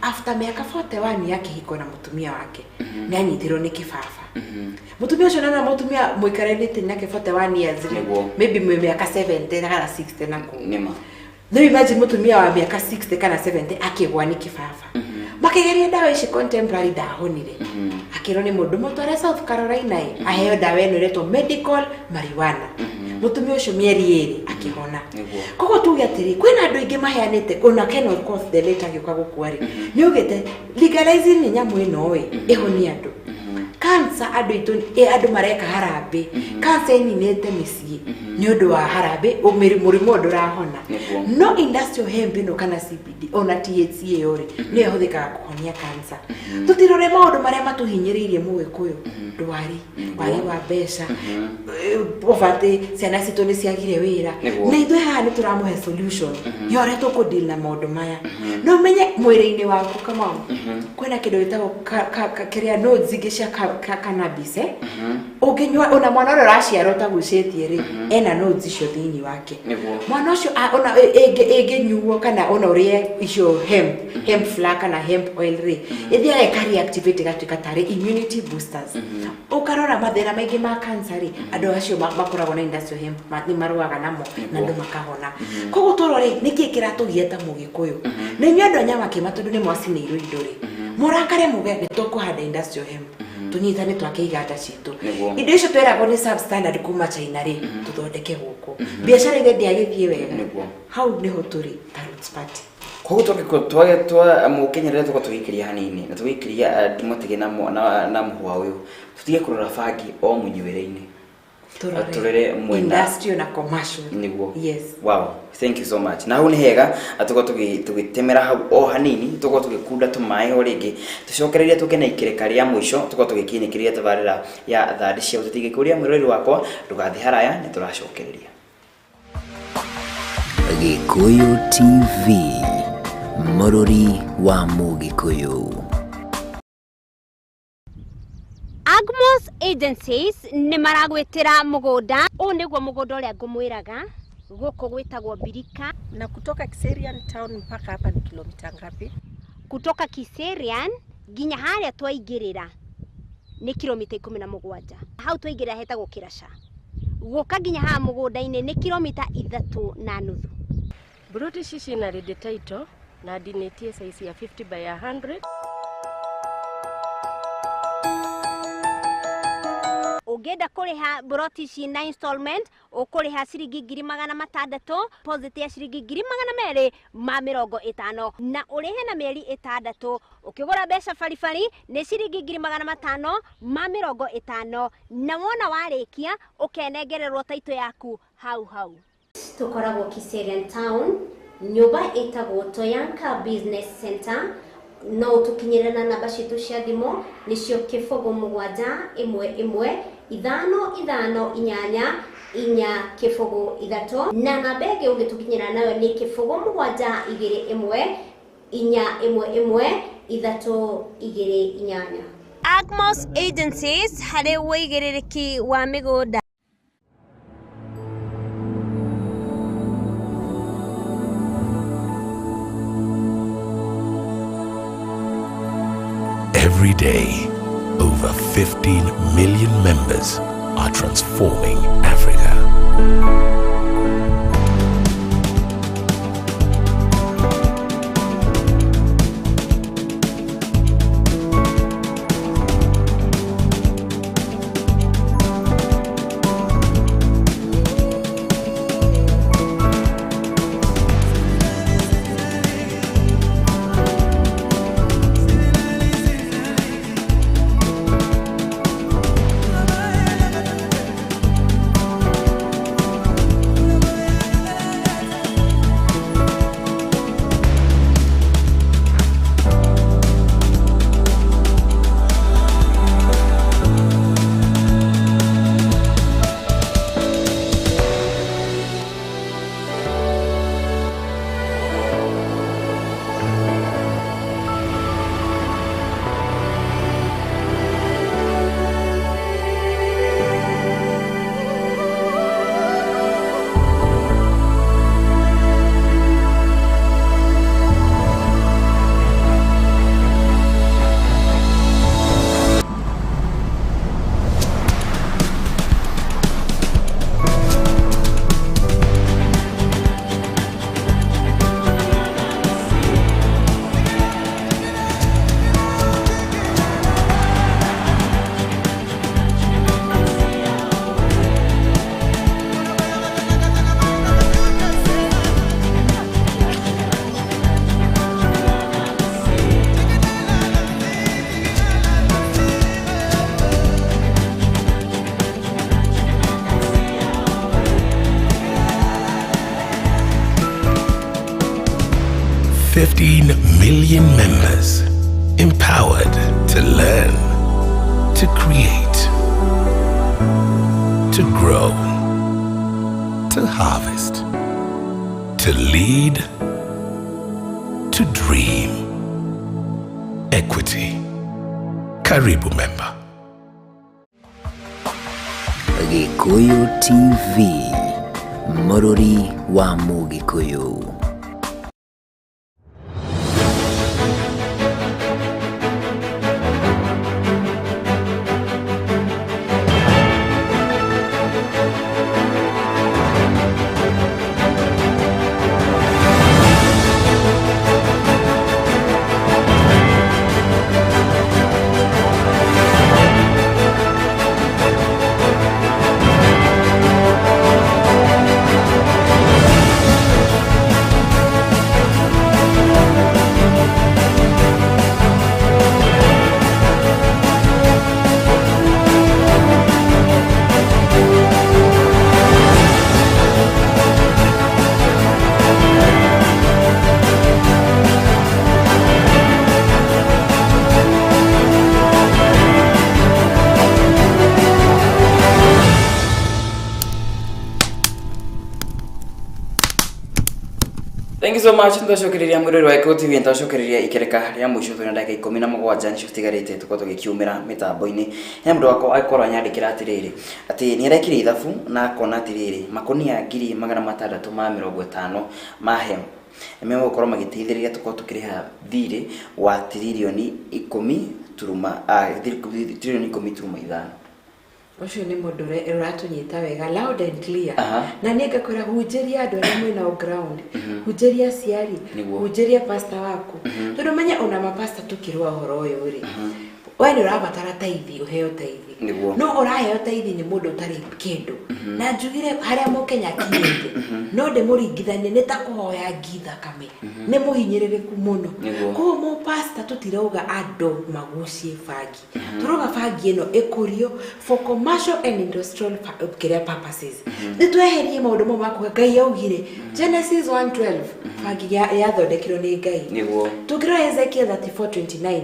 after mĩaka 41 ya kĩhiko na mũtumia wake, nĩ anyitirwo nĩ kĩbaba. Mũtumia ũcio nona mũtumia mũikaranĩte nake 41 years rĩ, maybe mwĩ mĩaka 70 kana 60 na kũu. Nĩma. No imagine mũtumia wa mĩaka 60 kana 70 akĩgwa nĩ kĩbaba. Makĩgeria ndawa ici contemporary, ndahonire. Akĩrwo nĩ mũndũ mũtware South Carolina ĩ, aheo ndawa ĩno ĩretwo medical marijuana. Mũtumia ũcio mĩeri 2 akĩhona. Koguo tuge atĩrĩ, kwĩna andũ aingĩ maheanĩte, ona Ken Okoth the late agĩũka gũkua rĩ, nĩ augĩte legalizing nĩ nyamũ ĩno ĩ ĩhonie andũ. Cancer, andũ aitũ andũ mareka harambĩ, cancer ĩninĩte mĩciĩ nĩ ũndũ wa harambĩ, mũrimũ ũyũ ndũrahona. No industrial hemp ĩno kana CBD ona THC ĩyo rĩ, nĩyo ĩhũthĩkaga kũhonia cancer. Tũtirore maũndũ marĩa matũhinyĩrĩirie mũgĩkũyũ, ndwari, wagi wa mbeca, poverty, ciana citũ nĩ ciagire wĩra. Na ithuĩ haha nĩ tũramũhe solution ya ũrĩa tũkũdeal na maũndũ maya. No ũmenye mwĩrĩ-inĩ waku, Kamau, kwĩna kĩndũ gĩtagwo kĩrĩa nodes ingĩ cia cannabis, eh? Ũngĩnyua ona mwana ũrĩa ũraciarwo ũtagucĩtie rĩ, ena nodes icio thĩinĩ wake. Mwana ũcio ona ĩngĩnyuo kana ona ũrĩe icio hemp flour kana hemp oil rĩ, ĩthiaga ĩka reactivate, ĩgatuĩka tarĩ immunity boosters. Ũkarora mathĩna maingĩ ma cancer rĩ, andũ acio makoragwo na industrial hemp nĩ marũaga namo na andũ makahona. Koguo tũrore nĩkĩ kĩratũgia ta mũgĩkũyũ. Na inyuĩ andũ a Nyamakĩma, tondũ nĩ mwacinĩirwo indo rĩ, mũrakare muge nĩ tũkũhanda industrial hemp, tũnyitane twake iganda citũ. Indo icio tweragwo nĩ substandard kuma China rĩ, tũthondeke gũkũ, biacara ithe ndĩagĩthiĩ wega. Hau nĩho tũrĩ ta Roots Party. Koguo twage twa mũkenya rĩrĩa tũkorwo tũgĩikĩria hanini na tũgĩikĩria ndĩmatige na mũhwa ũyũ, tũtige kũrora bangi o mũnyuĩre-inĩ. Tũrore mwena industrial na commercial. Nĩguo. Yes. Wow, thank you so much. Na hau nĩ hega tũkorwo tũgĩtemera hau o hanini, tũkorwo tũgĩkunda tũmaĩ o rĩngĩ, tũcokererie tũke na ikereka rĩa mũico, tũkorwo tũgĩkinyĩkĩria tabarĩra ya thandi cia ũteti. Gĩkũria mwĩroreri wakwa, ndũgathiĩ haraya, nĩ tũracokereria. Gĩkũyũ TV, mũrũri wa Mũgĩkũyũ. Agmos Agencies nĩ maragwĩtĩra mũgũnda. Ũũ nĩguo mũgũnda ũrĩa ngũmwĩraga, gũkũ gwĩtagwo Mbirika. Na kutoka Kiserian town mpaka hapa ni kilomita ngapi? Kutoka Kiserian nginya harĩa twaingĩrĩra nĩ kilomita 17. Hau twaingĩrĩra hetagwo Kĩraca. Gũka nginya haha mũgũnda-inĩ nĩ kilomita 3.5. Broti ici ciĩna ready title na ndinĩtie size ya 50 by 100. Ũngĩenda kũrĩha broti ici na installment, ũkũrĩha ciringi 600,000, deposit ya ciringi 250,000, na ũrĩhe na mĩeri 6. Ũkĩgũra mbeca baribari nĩ ciringi 550,000, na wona warĩkia ũkenengererwo taito yaku hau hau. Tũkoragwo Kiserian Town, nyũmba ĩtagwo Toyanka Business Center. No ũtũkinyĩre na namba citũ cia thimũ, nĩcio 0 7 1 1 5 5 8 4 0 3, na namba ĩngĩ ũngĩtũkinyĩra nayo nĩ 0 7 2 1 4 1 1 3 2 8. Agmos Agencies harĩ wĩigĩrĩrĩki wa mĩgũnda. Every day, over 15 million members are transforming Africa. 15 million members empowered to learn, to create, to grow, to harvest, to lead, to dream. Equity. Karibu member. Gikuyu TV, Mũrũri wa Mũgĩkũyũ. Thank you so much. Nĩtwacokereria mwĩrori wa Gĩkũyũ TV, nĩtwacokereria ikereka rĩa mũico. Twĩna ndagĩka 17 nĩcio citigarĩte tũkorwo tũgĩkiumĩra mĩtambo-inĩ. He mũndũ wakwa akorwo anyandĩkĩra atĩrĩrĩ, atĩ nĩ arekire ithabu na akona atĩrĩrĩ, makũnia 650,000 ma hemp nĩmegũkorwo magĩteithĩrĩria tũkorwo tũkĩrĩha thirĩ wa 10.5 tiririoni. Ũcio nĩ mũndũ ũratũnyita wega, loud and clear. Na niĩ ngakwĩra, hunjĩria andũ arĩa mwĩnao ground, hunjĩria aciari, hunjĩria pastor waku, tondũ menye ona mapasta tũkĩrũa ũhoro ũyũ rĩ, we nĩ ũrabatara taithi, ũheo taithi. No ũraheo taithi nĩ mũndũ ũtarĩ kĩndũ. Na njugire harĩa mũkenya akinyĩte, no ndĩmũringithanie nĩ ta kũhoya ngi thakame, nĩ mũhinyĩrĩrĩku mũno. Koguo mũpasta, tũtirauga andũ magucie bangi, tũrauga bangi ĩno ĩkũrio for commercial and industrial kĩrĩa purposes. Nĩ tweherie maũndũ mau ma kuga Ngai augire. Genesis 1:12, bangi yathondekirwo nĩ Ngai. Tũngĩrora Ezekiel 34:29,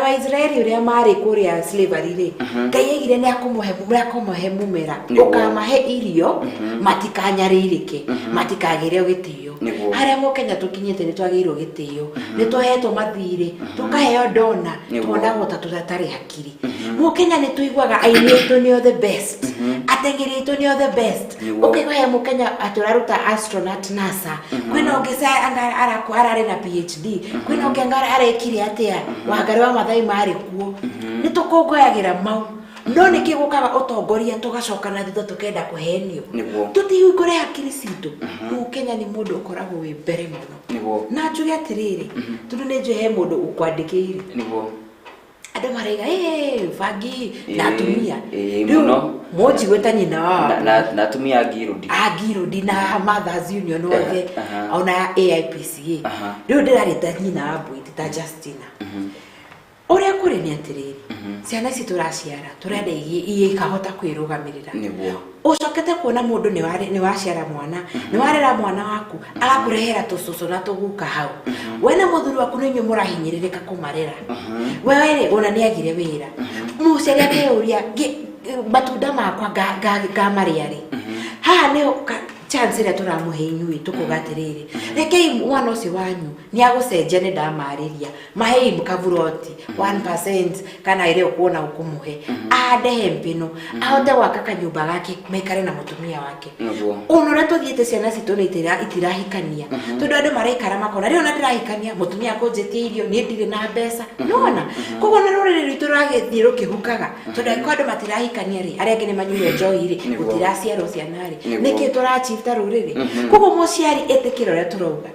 Waisraeli ũrĩa marĩ kũrĩa slavery rĩ, Ngai aigire nĩ akũmũhe mũmera ũkamahe irio, matikanyarĩrĩke, matikagĩre gĩtĩo. Harĩa mũkenya tũkinyĩte, nĩ twagĩrĩirwo gĩtĩo, nĩ tũhetwo mathirĩ, tũkaheo dona, tuonagwo ta tũtarĩ hakiri. Mũkenya nĩ tũiguaga aini aitũ nĩo the best, ateng'eri aitũ nĩo the best. Ũkaigua he mũkenya atĩ ũraruta astronaut NASA, kwĩna ũngĩ anga ararĩ na PhD, kwĩna ũngĩ anga arekire atĩa, Wangari wa Mathai marĩ kuo. Nĩ tũkũngũyagĩra mau, no nĩkĩ gũkaga ũtongoria tũgacoka na thutha, tũkenda kũhenio? Tũtihingũre hakiri citũ. Mũkenya nĩ mũndũ ũkoragwo wĩ mbere mũno. Na njuge atĩrĩrĩ, tondũ nĩ njũĩ he mũndũ ũkwandĩkĩire, andũ maraiga, "Ĩ, bangi na atumia." Rĩu mũnjigue ta nyina wao. Na atumia a Ngirũndi. A Ngirũndi na Mothers Union othe, ona AIPCA. Rĩu ndĩrarĩ ta nyina wa Mbũiti, ta Justina. Ũrĩa kũrĩ nĩ atĩrĩrĩ, ciana ici tũraciara tũrenda iye ikahota kwĩrũgamĩrĩra. Ũcokete kuona mũndũ nĩ waciara mwana, nĩ warera mwana waku, agakũrehera tũcũcũ na tũguka hau. We na mũthuri waku nĩ inyuĩ mũrahinyĩrĩrĩka kũmarera. We rĩ, ona nĩ agire wĩra. Mũciari akeyũria, "Matunda makwa ngamarĩa rĩ?" Haha nĩho chance ĩrĩa tũramũhe inyuĩ, tũkuga atĩrĩrĩ, rekei mwana ũcio wanyu nĩ agũcenjia. Nĩ ndamarĩria, mahei kaburoti 1% kana ĩrĩa ũkuona ũkũmũhe, ahande hemp ĩno, ahote gwaka kanyũmba gake, maikare na mũtumia wake. Ona ũrĩa tũthiĩte, ciana citũ nĩ itirahikania, tondũ andũ maraikara makona rĩu ona ndĩrahikania, mũtumia akũnjĩtie irio, niĩ ndirĩ na mbeca nona. Koguo na rũrĩrĩ rwitũ rũragĩthiĩ rũkĩhukaga, tondũ angĩkorwo andũ matirahikania rĩ, arĩa angĩ nĩ manyuire njohi rĩ, gũtiraciarwo ciana rĩ, nĩkĩ tũrachieve ta rũrĩrĩ? Koguo mũciari, ĩtĩkĩra ũrĩa tũrauga.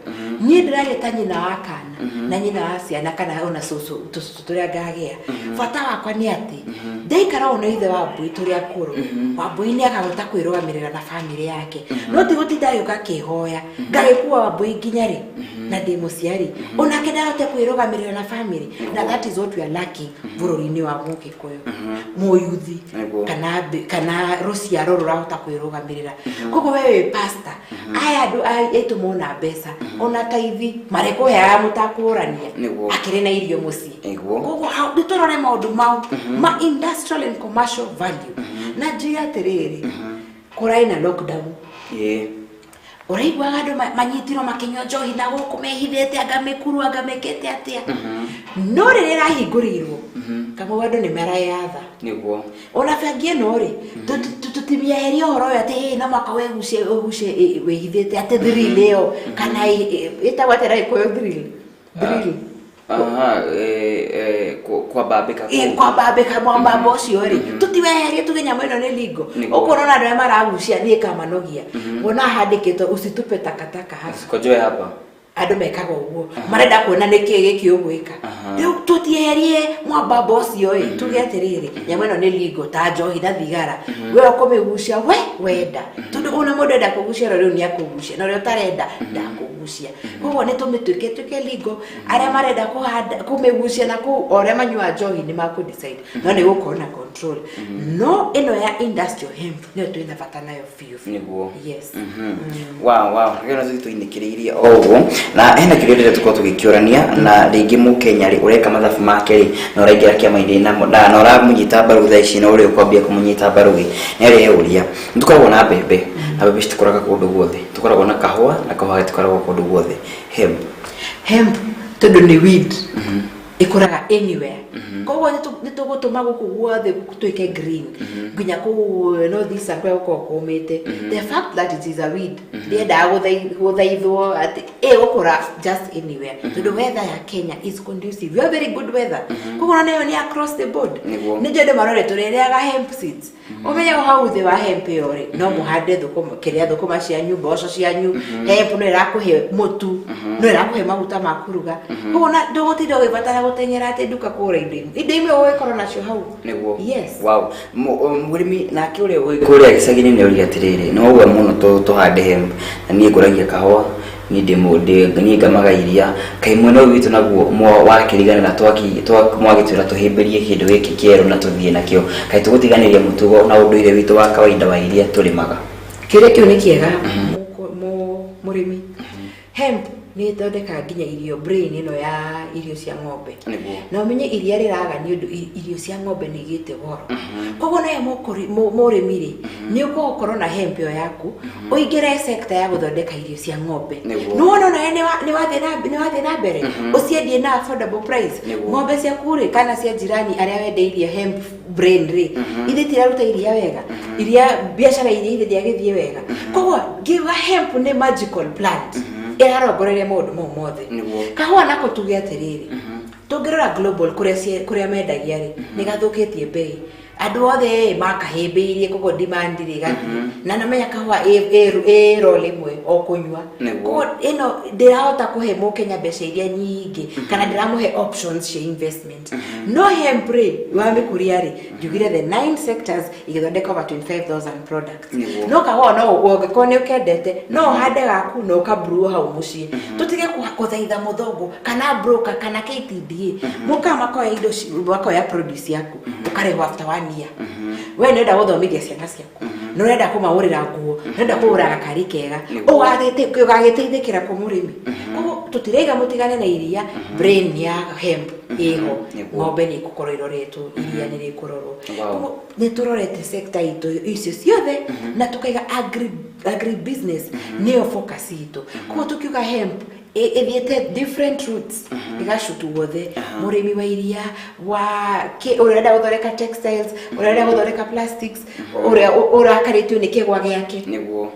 Niĩ ndĩraria ta nyina wa kana. Na nyina wa ciana kana ona cũcũ, tũcũcũ tũrĩa ngagĩa, bata wakwa nĩ atĩ ndaikara ũũ na ithe wa Mbui tũrĩ akũrũ, Wambui nĩ akahota kwĩrũgamĩrĩra na bamĩrĩ yake, no ti gũtinda agĩũka akĩhoya ngagĩkua Wambui nginya rĩ na ndĩ mũciari onake ndahote kwĩrũgamĩrĩra na bamĩrĩ. Na that is what we are lacking bũrũri-inĩ wa Mũgĩkũyũ, mũyuthi kana rũciaro rũrahota kwĩrũgamĩrĩra. Koguo we wĩ pastor, aya andũ aitũ mona mbeca ona taithi marekũheaga mũtakũrania akĩrĩ na irio mũciĩ. Koguo nĩ tũrore maũndũ mau ma industrial and commercial value. Na njuge atĩrĩrĩ, kũrarĩ na lockdown, ũraiguaga andũ manyitirwo makĩnyua njohi na gũkũ mehithĩte, anga mĩkuru, anga mekĩte atĩa. No rĩrĩa ĩrahingũrĩirwo kamau, andũ nĩ mareyatha. Ona bengi ĩno rĩ, tũtimieherie ũhoro ũyũ atĩ ĩ no mwaka wĩgucie ũgucie wĩhithĩte atĩ drill ĩyo kana ĩtagwo atĩa na Gĩkũyũ? Drill, drill. Aha, kwambambĩka kũu. Kwambambĩka, mwambamba ũcio rĩ, tũtiweherie tuge nyamũ ĩno nĩ lingo. Ũkuona ona andũ arĩa maragucia niĩ kamanogia wona handĩkĩtwo "Usitupe takataka hapa." "Usikojoe hapa." Andũ mekaga ũguo marenda kuona nĩ kĩĩ gĩkĩ ũgwĩka. Rĩu tũtieherie mwambamba ũcio ĩ, tuge atĩrĩrĩ, nyamũ ĩno nĩ lingo ta njohi na thigara. We ũkũmĩgucia we wenda, tondũ ona mũndũ enda kũgucia ro rĩu nĩ akũgucia, na ũrĩa ũtarenda ndakũgucia. Koguo nĩ tũmĩtuĩke tuĩke lingo. Arĩa marenda kũhanda kũmĩgucia na kũu o ũrĩa manyuaga njohi nĩ makũ decide, no nĩ gũkorwo na control. No ĩno ya industrial hemp nĩyo twĩna bata nayo biũ biũ. Yes. Wow, rĩu na tũinĩkĩrĩirie o ũguo na hena kĩũria ndĩrenda tũkorwo tũgĩkĩũrania na rĩngĩ. Mũkenya rĩ, ũreka mathabu make rĩ, na ũraingĩra kĩama-inĩ na ũramũnyita mbaru thaa ici, na ũrĩa ũkwambia kũmũnyita mbaru rĩ, nĩ areyũria, nĩ tũkoragwo na mbembe na mbembe citikũraga kũndũ guothe, tũkoragwo na kahũa na kahũa gatikoragwo kũndũ guothe, hemp? Hemp tondũ nĩ weed ĩkũraga anywhere, koguo nĩ tũgũtũma gũkũ guothe gũtuĩke green, nginya kũu north eastern kũrĩa gũkoragwo kũmĩte. The fact that it is a weed, ndĩendaga gũthaithwo atĩ ĩgũkũra just anywhere, tondũ weather ya Kenya is conducive. We have very good weather, koguo ona ĩyo nĩ across the board. Nĩ njũĩ andũ marore tũrĩrĩaga hemp seeds. Ũmenye hau thĩ wa hemp ĩyo rĩ, no mũhande thũkũma, kĩrĩa, thũkũma cianyu, mboco cianyu. Hemp no ĩrakũhe mũtu, no ĩrakũhe maguta ma kũruga. Koguo na ndũgũtinda ũgĩbatara gũteng'era atĩ nduka kũgũra indo imwe, indo imwe ũgũgĩkorwo nacio hau. Yes. Wow. Mũrĩmi nake ũrĩa wĩ kũrĩa gĩcagi-inĩ nĩ oria atĩrĩrĩ, nĩ wauga mũno tũhande hemp, na niĩ ngũragia kahũa, niĩ ndĩ niĩ ngamaga iria, kaĩ mwena ũyũ witũ naguo wakĩrigana na mwagĩtwĩra tũhĩmbĩrie kĩndũ gĩkĩ kĩerũ na tũthiĩ nakĩo, kaĩ tũgũtiganĩria mũtugo na ũndũire witũ wa kawaida wa iria tũrĩmaga? Kĩũria kĩu nĩ kĩega. Mũrĩmi, hemp nĩ ĩthondekaga nginya irio, brain ĩno ya irio cia ng'ombe. Na ũmenye iria rĩraga nĩ ũndũ irio cia ng'ombe nĩ igĩte goro. Koguo nawe mũrĩmi rĩ, nĩ ũgũkorwo na hemp ĩyo yaku, ũingĩre sector ya gũthondeka irio cia ng'ombe. Nĩwona onawe nĩ wathiĩ na mbere, ũciendie na affordable price. Ng'ombe ciaku rĩ, kana cia jirani arĩa wendeirie hemp brain rĩ, ithe tiraruta iria wega, iria biacara iria ithe ndĩagĩthiĩ wega. Koguo ngiuga hemp nĩ magical plant ĩrarongoreria maũndũ mau mothe. Kahũa nako tuge atĩrĩrĩ, tũngĩrora global kũrĩa kũrĩa mendagia rĩ, nĩ gathũkĩtie bei, andũ othe makahĩmbĩirie, koguo demand rĩ ĩgathiĩ. Na namenya kahũa ĩ roll ĩmwe o kũnyua. Koguo ĩno ndĩrahota kũhe mũkenya mbeca iria nyingĩ, kana ndĩramũhe options cia investment. No hemp rĩ, wamĩkũria rĩ, njugire the nine sectors igĩthondeka over 25,000 products. No kahũa no ũngĩkorwo nĩ ũkendete, no ũhande gaku na ũkabrew hau mũciĩ. Tũtige kũthaitha mũthũngũ kana broker kana KTDA, mũkaga makoya indo makoya produce yaku, ũkarĩhwo after one year. We nĩ ũrenda gũthomithia ciana ciaku, nĩ ũrenda kũmagũrĩra nguo, nĩ ũrenda kũgũra gakari kega, ũgagĩteithĩkĩra kũ mũrĩmi? Koguo tũtiraiga mũtigane na iria, brain ya hemp ĩho. Ng'ombe nĩ ĩgũkorwo ĩroretwo, iria nĩ rĩkũrorwo. Koguo nĩ tũrorete sector itũ icio ciothe na tũkaiga agri business nĩyo focus itũ. Koguo tũkiuga hemp ĩthiĩte different routes, ĩgacutu guothe, mũrĩmi wa iria, wa ũrĩa ũrenda gũthondeka textiles, ũrĩa ũrenda gũthondeka plastics, ũrĩa ũrakarĩtio nĩ kĩgwa gĩake,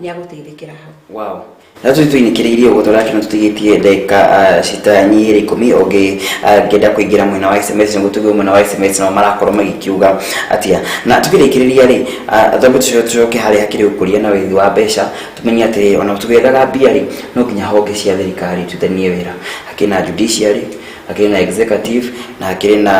nĩ agũteithĩkĩra hau. Wow. Na tũinĩkĩrĩirie ũguo tũrakĩona tũtigĩtie ndagĩka citanyihĩre 10. Ũngĩenda kũingĩra mwena wa SMS nĩguo tũigue mwena wa SMS nao marakorwo magĩkiuga atĩa. Na tũkĩrĩkĩrĩria rĩ, twambe tũcoke harĩa hakĩrĩ ũkũria na wĩithi wa mbeca, tumenye atĩrĩ, ona tũgĩethaga mbia rĩ, no nginya honge cia thirikari itutanie wĩra. Hakĩrĩ na judiciary, hakĩrĩ na executive, na hakĩrĩ na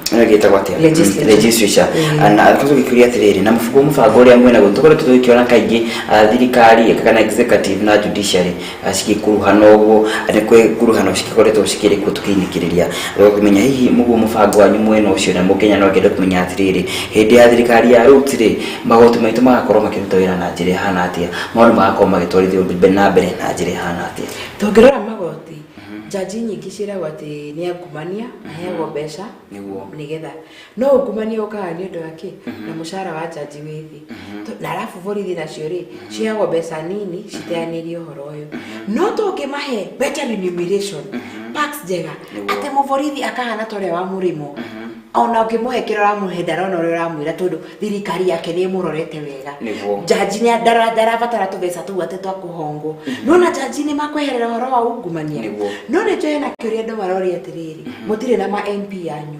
ĩno ĩgĩtagwo atĩa? Legislature. Legislature. Na tũgĩkĩũria atĩrĩrĩ, na mũbango ũrĩa mwĩnaguo, tũkoretwo tũgĩkĩona kaingĩ thirikari kana executive na judiciary cigĩkuruhana ũguo, nĩ kwĩ nguruhano cigĩkoretwo cikĩrĩ kuo. Tũkĩinĩkĩrĩria kũmenya hihi mũguo mũbango wanyu mwena ũcio, na mũkenya no akĩende kũmenya atĩrĩrĩ, hĩndĩ ya thirikari ya Roots rĩ, magoti maitũ magakorwo makĩruta wĩra na njĩra ĩhana atĩa, maũndũ magakorwo magĩtwarithio na mbere na njĩra ĩhana atĩa? Tũngĩrora magoti, jaji nyingĩ ciĩragwo atĩ nĩ angumania, maheagwo mbeca nĩgetha, no ungumania ũkaga nĩ ũndũ wa kĩ na mũcara wa jaji wĩ thĩ. Na arabu borithi nacio rĩ, ciheagwo mbeca nini citeanĩrie ũhoro ũyũ. No tũngĩmahe better remuneration, perks njega, atĩ mũborithi akahana ta ũrĩa wa mũrĩmo, ona ũngĩmũhe kĩrĩa ũramũhe ndarona ũrĩa ũramwĩra, tondũ thirikari yake nĩ ĩmũrorete wega. Jaji nĩ ndarabatara tũbeca tũu atĩ twa kũhongwo, nona jaji nĩ makweherera ũhoro wa ungumania. No nĩ njũĩ na kĩũria andũ maroria atĩrĩrĩ, mũtirĩ na ma MP yanyu,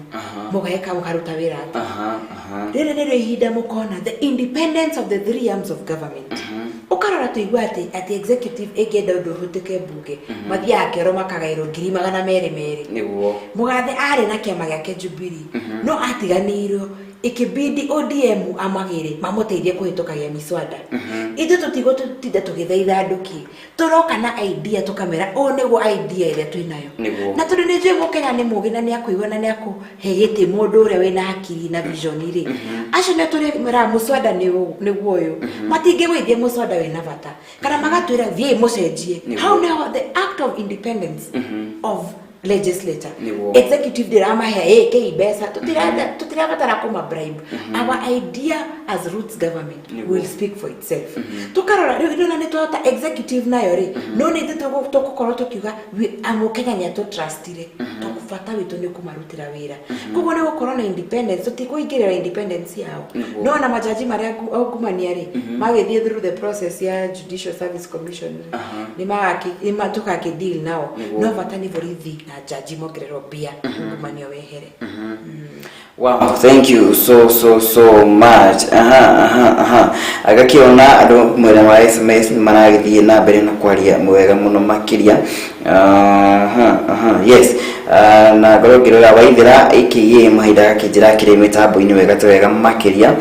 mũgeka mũkaruta wĩra atĩa? Aha, aha. Rĩrĩ nĩrĩo ihinda mũkona the independence of the three arms of government. Ũkarora tũigua atĩ executive ĩngĩenda ũndũ ũhĩtũke mbunge, mathiaga kĩoro makagaĩrwo 200,000 merĩ. Mũgathe arĩ na kĩama gĩake Jubilee, no atiganĩirio, ikibidi ODM amagĩre mamũteithie kũhĩtũkagia miswada. Ithuĩ tũtigũtinda tũgĩthaitha andũ kĩ, tũroka na idea, tũkamera ũũ nĩguo idea ĩrĩa twĩnayo. Na tondũ nĩ njũĩ mũkenya nĩ mũgĩ na nĩ akũigua na nĩ akũhe gĩtĩ mũndũ ũrĩa wĩna hakiri na vision rĩ, acio nĩ tũrĩmeraga mũswada nĩguo ũyũ, matingĩgũithia mũswada wĩna bata kana magatwĩra thiĩi mũcenjie. Hau nĩho the act of independence of legislator. Executive ndĩramahe ĩkĩi mbeca, tũtirabatara kũma bribe. Our idea as Roots government will speak for itself. Tukarora rĩu nĩona nĩ twahota executive nayo rĩ, no nĩ ithuĩ tũgũkorwo tũkiuga amũkenya nĩ atũtrustire, bata witũ nĩ kũmarutĩra wĩra. Koguo nĩ gũkorwo na independence, tũtikũingĩrĩra independence yao. No na majaji marĩa ungumania rĩ, magĩthiĩ through the process ya Judicial Service Commission rĩ, nĩ tũgakĩ deal nao. No bata nĩ borithi na jaji mongererwo mbia, ungumania wehere. Wow, thank you so so so much. Aha. Agakiona andũ mwena wa SMS nĩ maragĩthiĩ na mbere na kwaria wega mũno makĩria. Aha, yes. Na ngorwo ngĩrora Waithera aka mahinda gakĩnjĩra akĩrĩ mĩtambo-inĩ wega ta wega makĩria.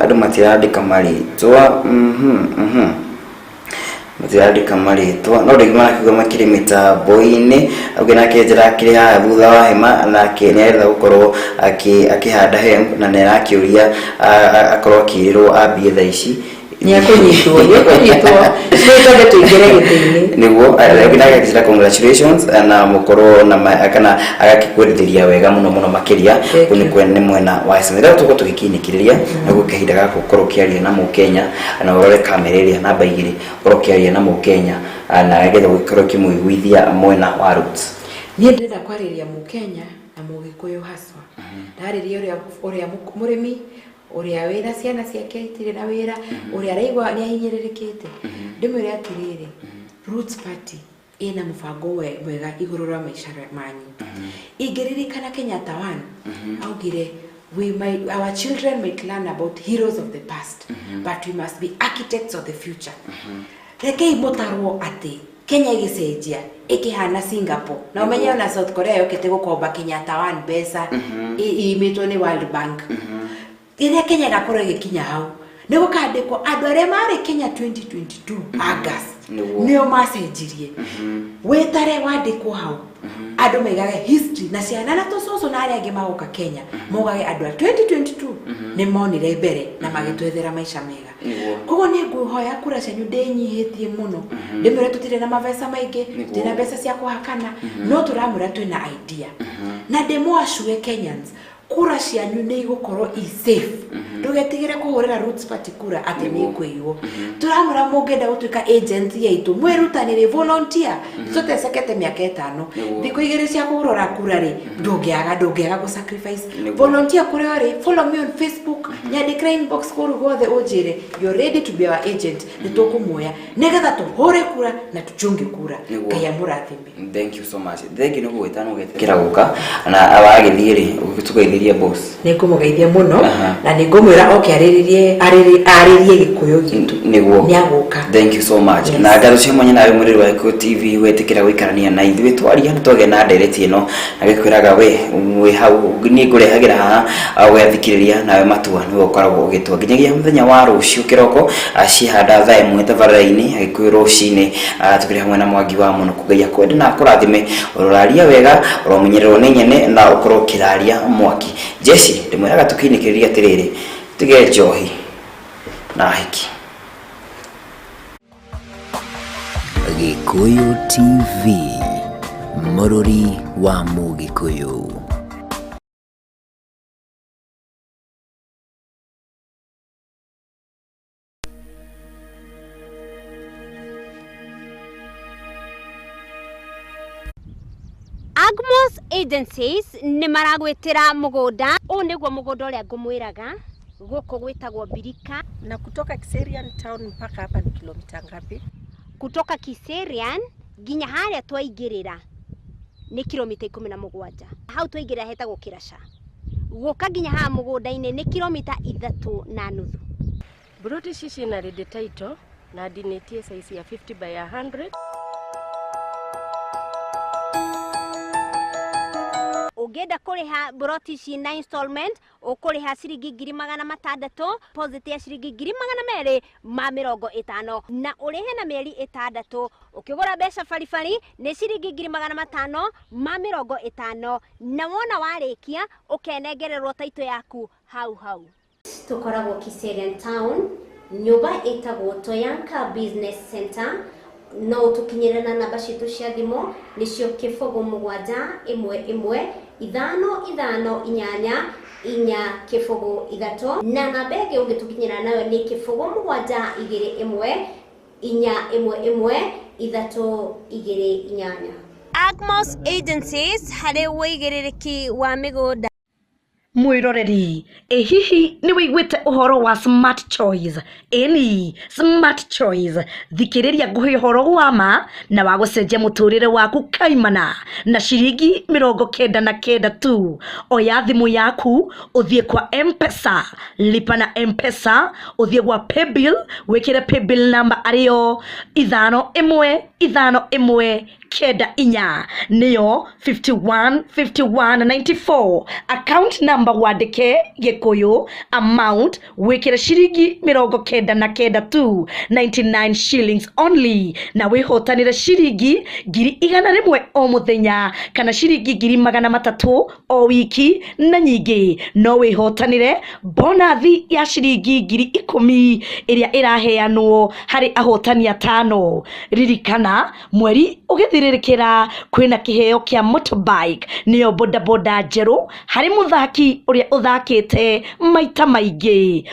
Andũ matirandĩka marĩtwa. Matirandĩka marĩtwa, no ndĩngĩ marakiuga makĩrĩ mĩtambo-inĩ. Ũngĩ nake njĩra akĩrĩ haha thutha wa hema, nake nĩ arenda gũkorwo akĩhanda hemp, na nĩ arakĩũria akorwo akĩrĩrwo ambie thaa ici. Nĩ ekũnyitwo twende tũingĩre gĩtĩ-inĩ. Nĩguo ũngĩ nake akĩnjĩra congratulations na mũkorwo na kana agakĩkwendithĩria wega mũno mũno makĩria. Thank Kũu nĩ you. nĩ mwena wa SMS. Rĩu tũkorwo tũgĩkiinĩkĩrĩria na gũkĩhinda ga gũkorwo ũkĩaria na mũkenya, na ũrore kamera ĩrĩa namba 2, ũkorwo ũkĩaria na mũkenya na nĩgetha ũgĩkorwo ũkĩmũiguithia mwena wa Roots. Niĩ ndĩrenda kwarĩria mũkenya na mũgĩkũyũ haswa, ndarĩria ũrĩa mũrĩmi ũrĩa wĩna ciana ciake itirĩ na wĩra, ũrĩa araigua nĩ ahinyĩrĩrĩkĩte, ndĩmwĩre atĩrĩrĩ, Roots Party ĩna mũbango mwega igũrũ rwa maica manyu. Ingĩririkana Kenyatta one augire, we might, our children might learn about heroes of the past, but we must be architects of the future. Rekei mũtarwo atĩ Kenya ĩgĩcenjia ĩkĩhana Singapore, na ũmenye ona South Korea yokĩte gũkomba Kenyatta one mbeca imĩtwo nĩ World Bank. Rĩrĩa Kenya ĩgakorwo ĩgĩkinya hau, nĩ gũkandĩkwo andũ arĩa marĩ Kenya 2022 August nĩo macenjirie. Wĩtare wandĩkwo hau, andũ maigage history na ciana na tũcũcũ na arĩa angĩ magoka Kenya maugage andũ a 2022 nĩ monire mbere na magĩtwethera maica mega. Koguo nĩ ngũhoya kura cianyu ndĩnyihĩtie mũno, ndĩmwĩre tũtirĩ na mabeca maingĩ, tũtirĩ na mbeca cia kũhakana, no tũramwĩra twĩna idea, na ndĩmũacue Kenyans, kura cianyu nĩ igũkorwo i safe. Ndũgetigĩre kũhũrĩra Roots Party kura atĩ nĩ ĩkũiywo. Tũramwĩra mũngĩenda gũtuĩka agent yaitũ, mwĩrutanĩrie, volunteer. Tũtecekete mĩaka 5. Thikũ 2 cia kũrora kura rĩ, ndũngĩaga gũ sacrifice. Volunteer kũrĩa ũrĩ, follow me on Facebook, nyandĩkĩre inbox kũu guothe ũnjĩre you're ready to be our agent. Nĩ tũkũmuoya nĩgetha tũhũre kura na tũchunge kura. Ngai amũrathime. Thank you so much. Thank you nĩ gũgwĩta na ũgetĩkĩra gũka na wagĩthiĩ rĩ, tũgeithirie boss. Nĩ ngũmũgeithia mũno na nĩ ngũmwĩra oke arĩrĩrie Gĩkũyũ gitũ. Nĩguo. Nĩ agũka. Thank you so much. Yes. Na ngatho cia mwanya nawe mũrĩri wa Gĩkũyũ TV wetĩkĩra gũikarania na ithuĩ twaria na twagĩa na ndereti ĩno, na gĩkwĩraga we wĩ hau niĩ ngũrehagĩra haha ũgathikĩrĩria nawe matua nĩwe ũkoragwo ũgĩtua nginyagia mũthenya wa rũciũ kĩroko cihanda thaa 1 tabarĩra-inĩ Gĩkũyũ rũcinĩ, tũkĩrĩ hamwe na Mwangi wa Mũnũkũ. Ngai akwende na akũrathime, ũroraria wega, ũromenyererwo nĩ nyene na ũkorwo ũkĩraria mwaki. Jesse ndĩmwĩraga tũkĩinĩkĩrĩria atĩrĩrĩ, tige njohi na hiki. Gĩkũyũ TV, mũrũri wa Mũgĩkũyũ. Agmos Agencies nĩ maragwĩtĩra mũgũnda. Ũũ nĩguo mũgũnda ũrĩa ngũmwĩraga, gũkũ gwĩtagwo Mbirika. Na kutoka Kiserian town mpaka hapa ni kilomita ngapi? Kutoka Kiserian nginya harĩa twaingĩrĩra nĩ kilomita 17. Hau twaingĩrĩra hetagwo Kĩraca. Gũka nginya haha mũgũnda-inĩ nĩ kilomita 3.5. Broti ici ciĩna ready title na ndinĩtie size ya 50 by 100. Ũngĩenda kũrĩha broti ici na installment, ũkũrĩha ciringi 600,000, deposit ya ciringi 250,000 na ũrĩhe na mĩeri 6. Ũkĩgũra mbeca baribari nĩ ciringi 550,000 na wona warĩkia ũkenengererwo taitũ yaku hau hau. Tũkoragwo Kiserian town, nyũmba ĩtagwo Toyanka Business Center. No ũtũkinyĩre na namba citũ cia thimũ nĩcio 0 7 1 1 5 5 8 4 0 3, na namba ĩngĩ ũngĩtũkinyĩra nayo nĩ 0 7 2 1 4 1 1 3 2 8. Agmos Agencies harĩ wĩigĩrĩrĩki wa mĩgũnda. Mwĩroreri, ĩ hihi nĩ wĩiguĩte ũhoro wa Smart Choice? Ĩni, Smart Choice. Thikĩrĩria ngũhe ũhoro wa ma na wa gũcenjia mũtũrĩre waku kaimana na ciringi 99 tu. Oya thimũ yaku ũthiĩ kwa M-Pesa, lipa na M-Pesa, ũthiĩ gwa Paybill, wĩkĩre Paybill number arĩyo 5 1 5 1 9 4 nĩyo 51 51 94. Account number wandĩke Gĩkũyũ, amount wĩkĩre ciringi 99 tu, 99 shillings only, na wĩhotanĩre ciringi 100,000 o mũthenya kana ciringi 300,000 o wiki, na nyingĩ no wĩhotanĩre bonathi ya ciringi 10,000 ĩrĩa ĩraheanwo harĩ ahotani 5. Ririkana mweri ũgĩthirĩrĩkĩra kwĩna kĩheo kĩa motorbike nĩyo bodaboda njerũ harĩ mũthaki ũrĩa ũthakĩte maita maingĩ.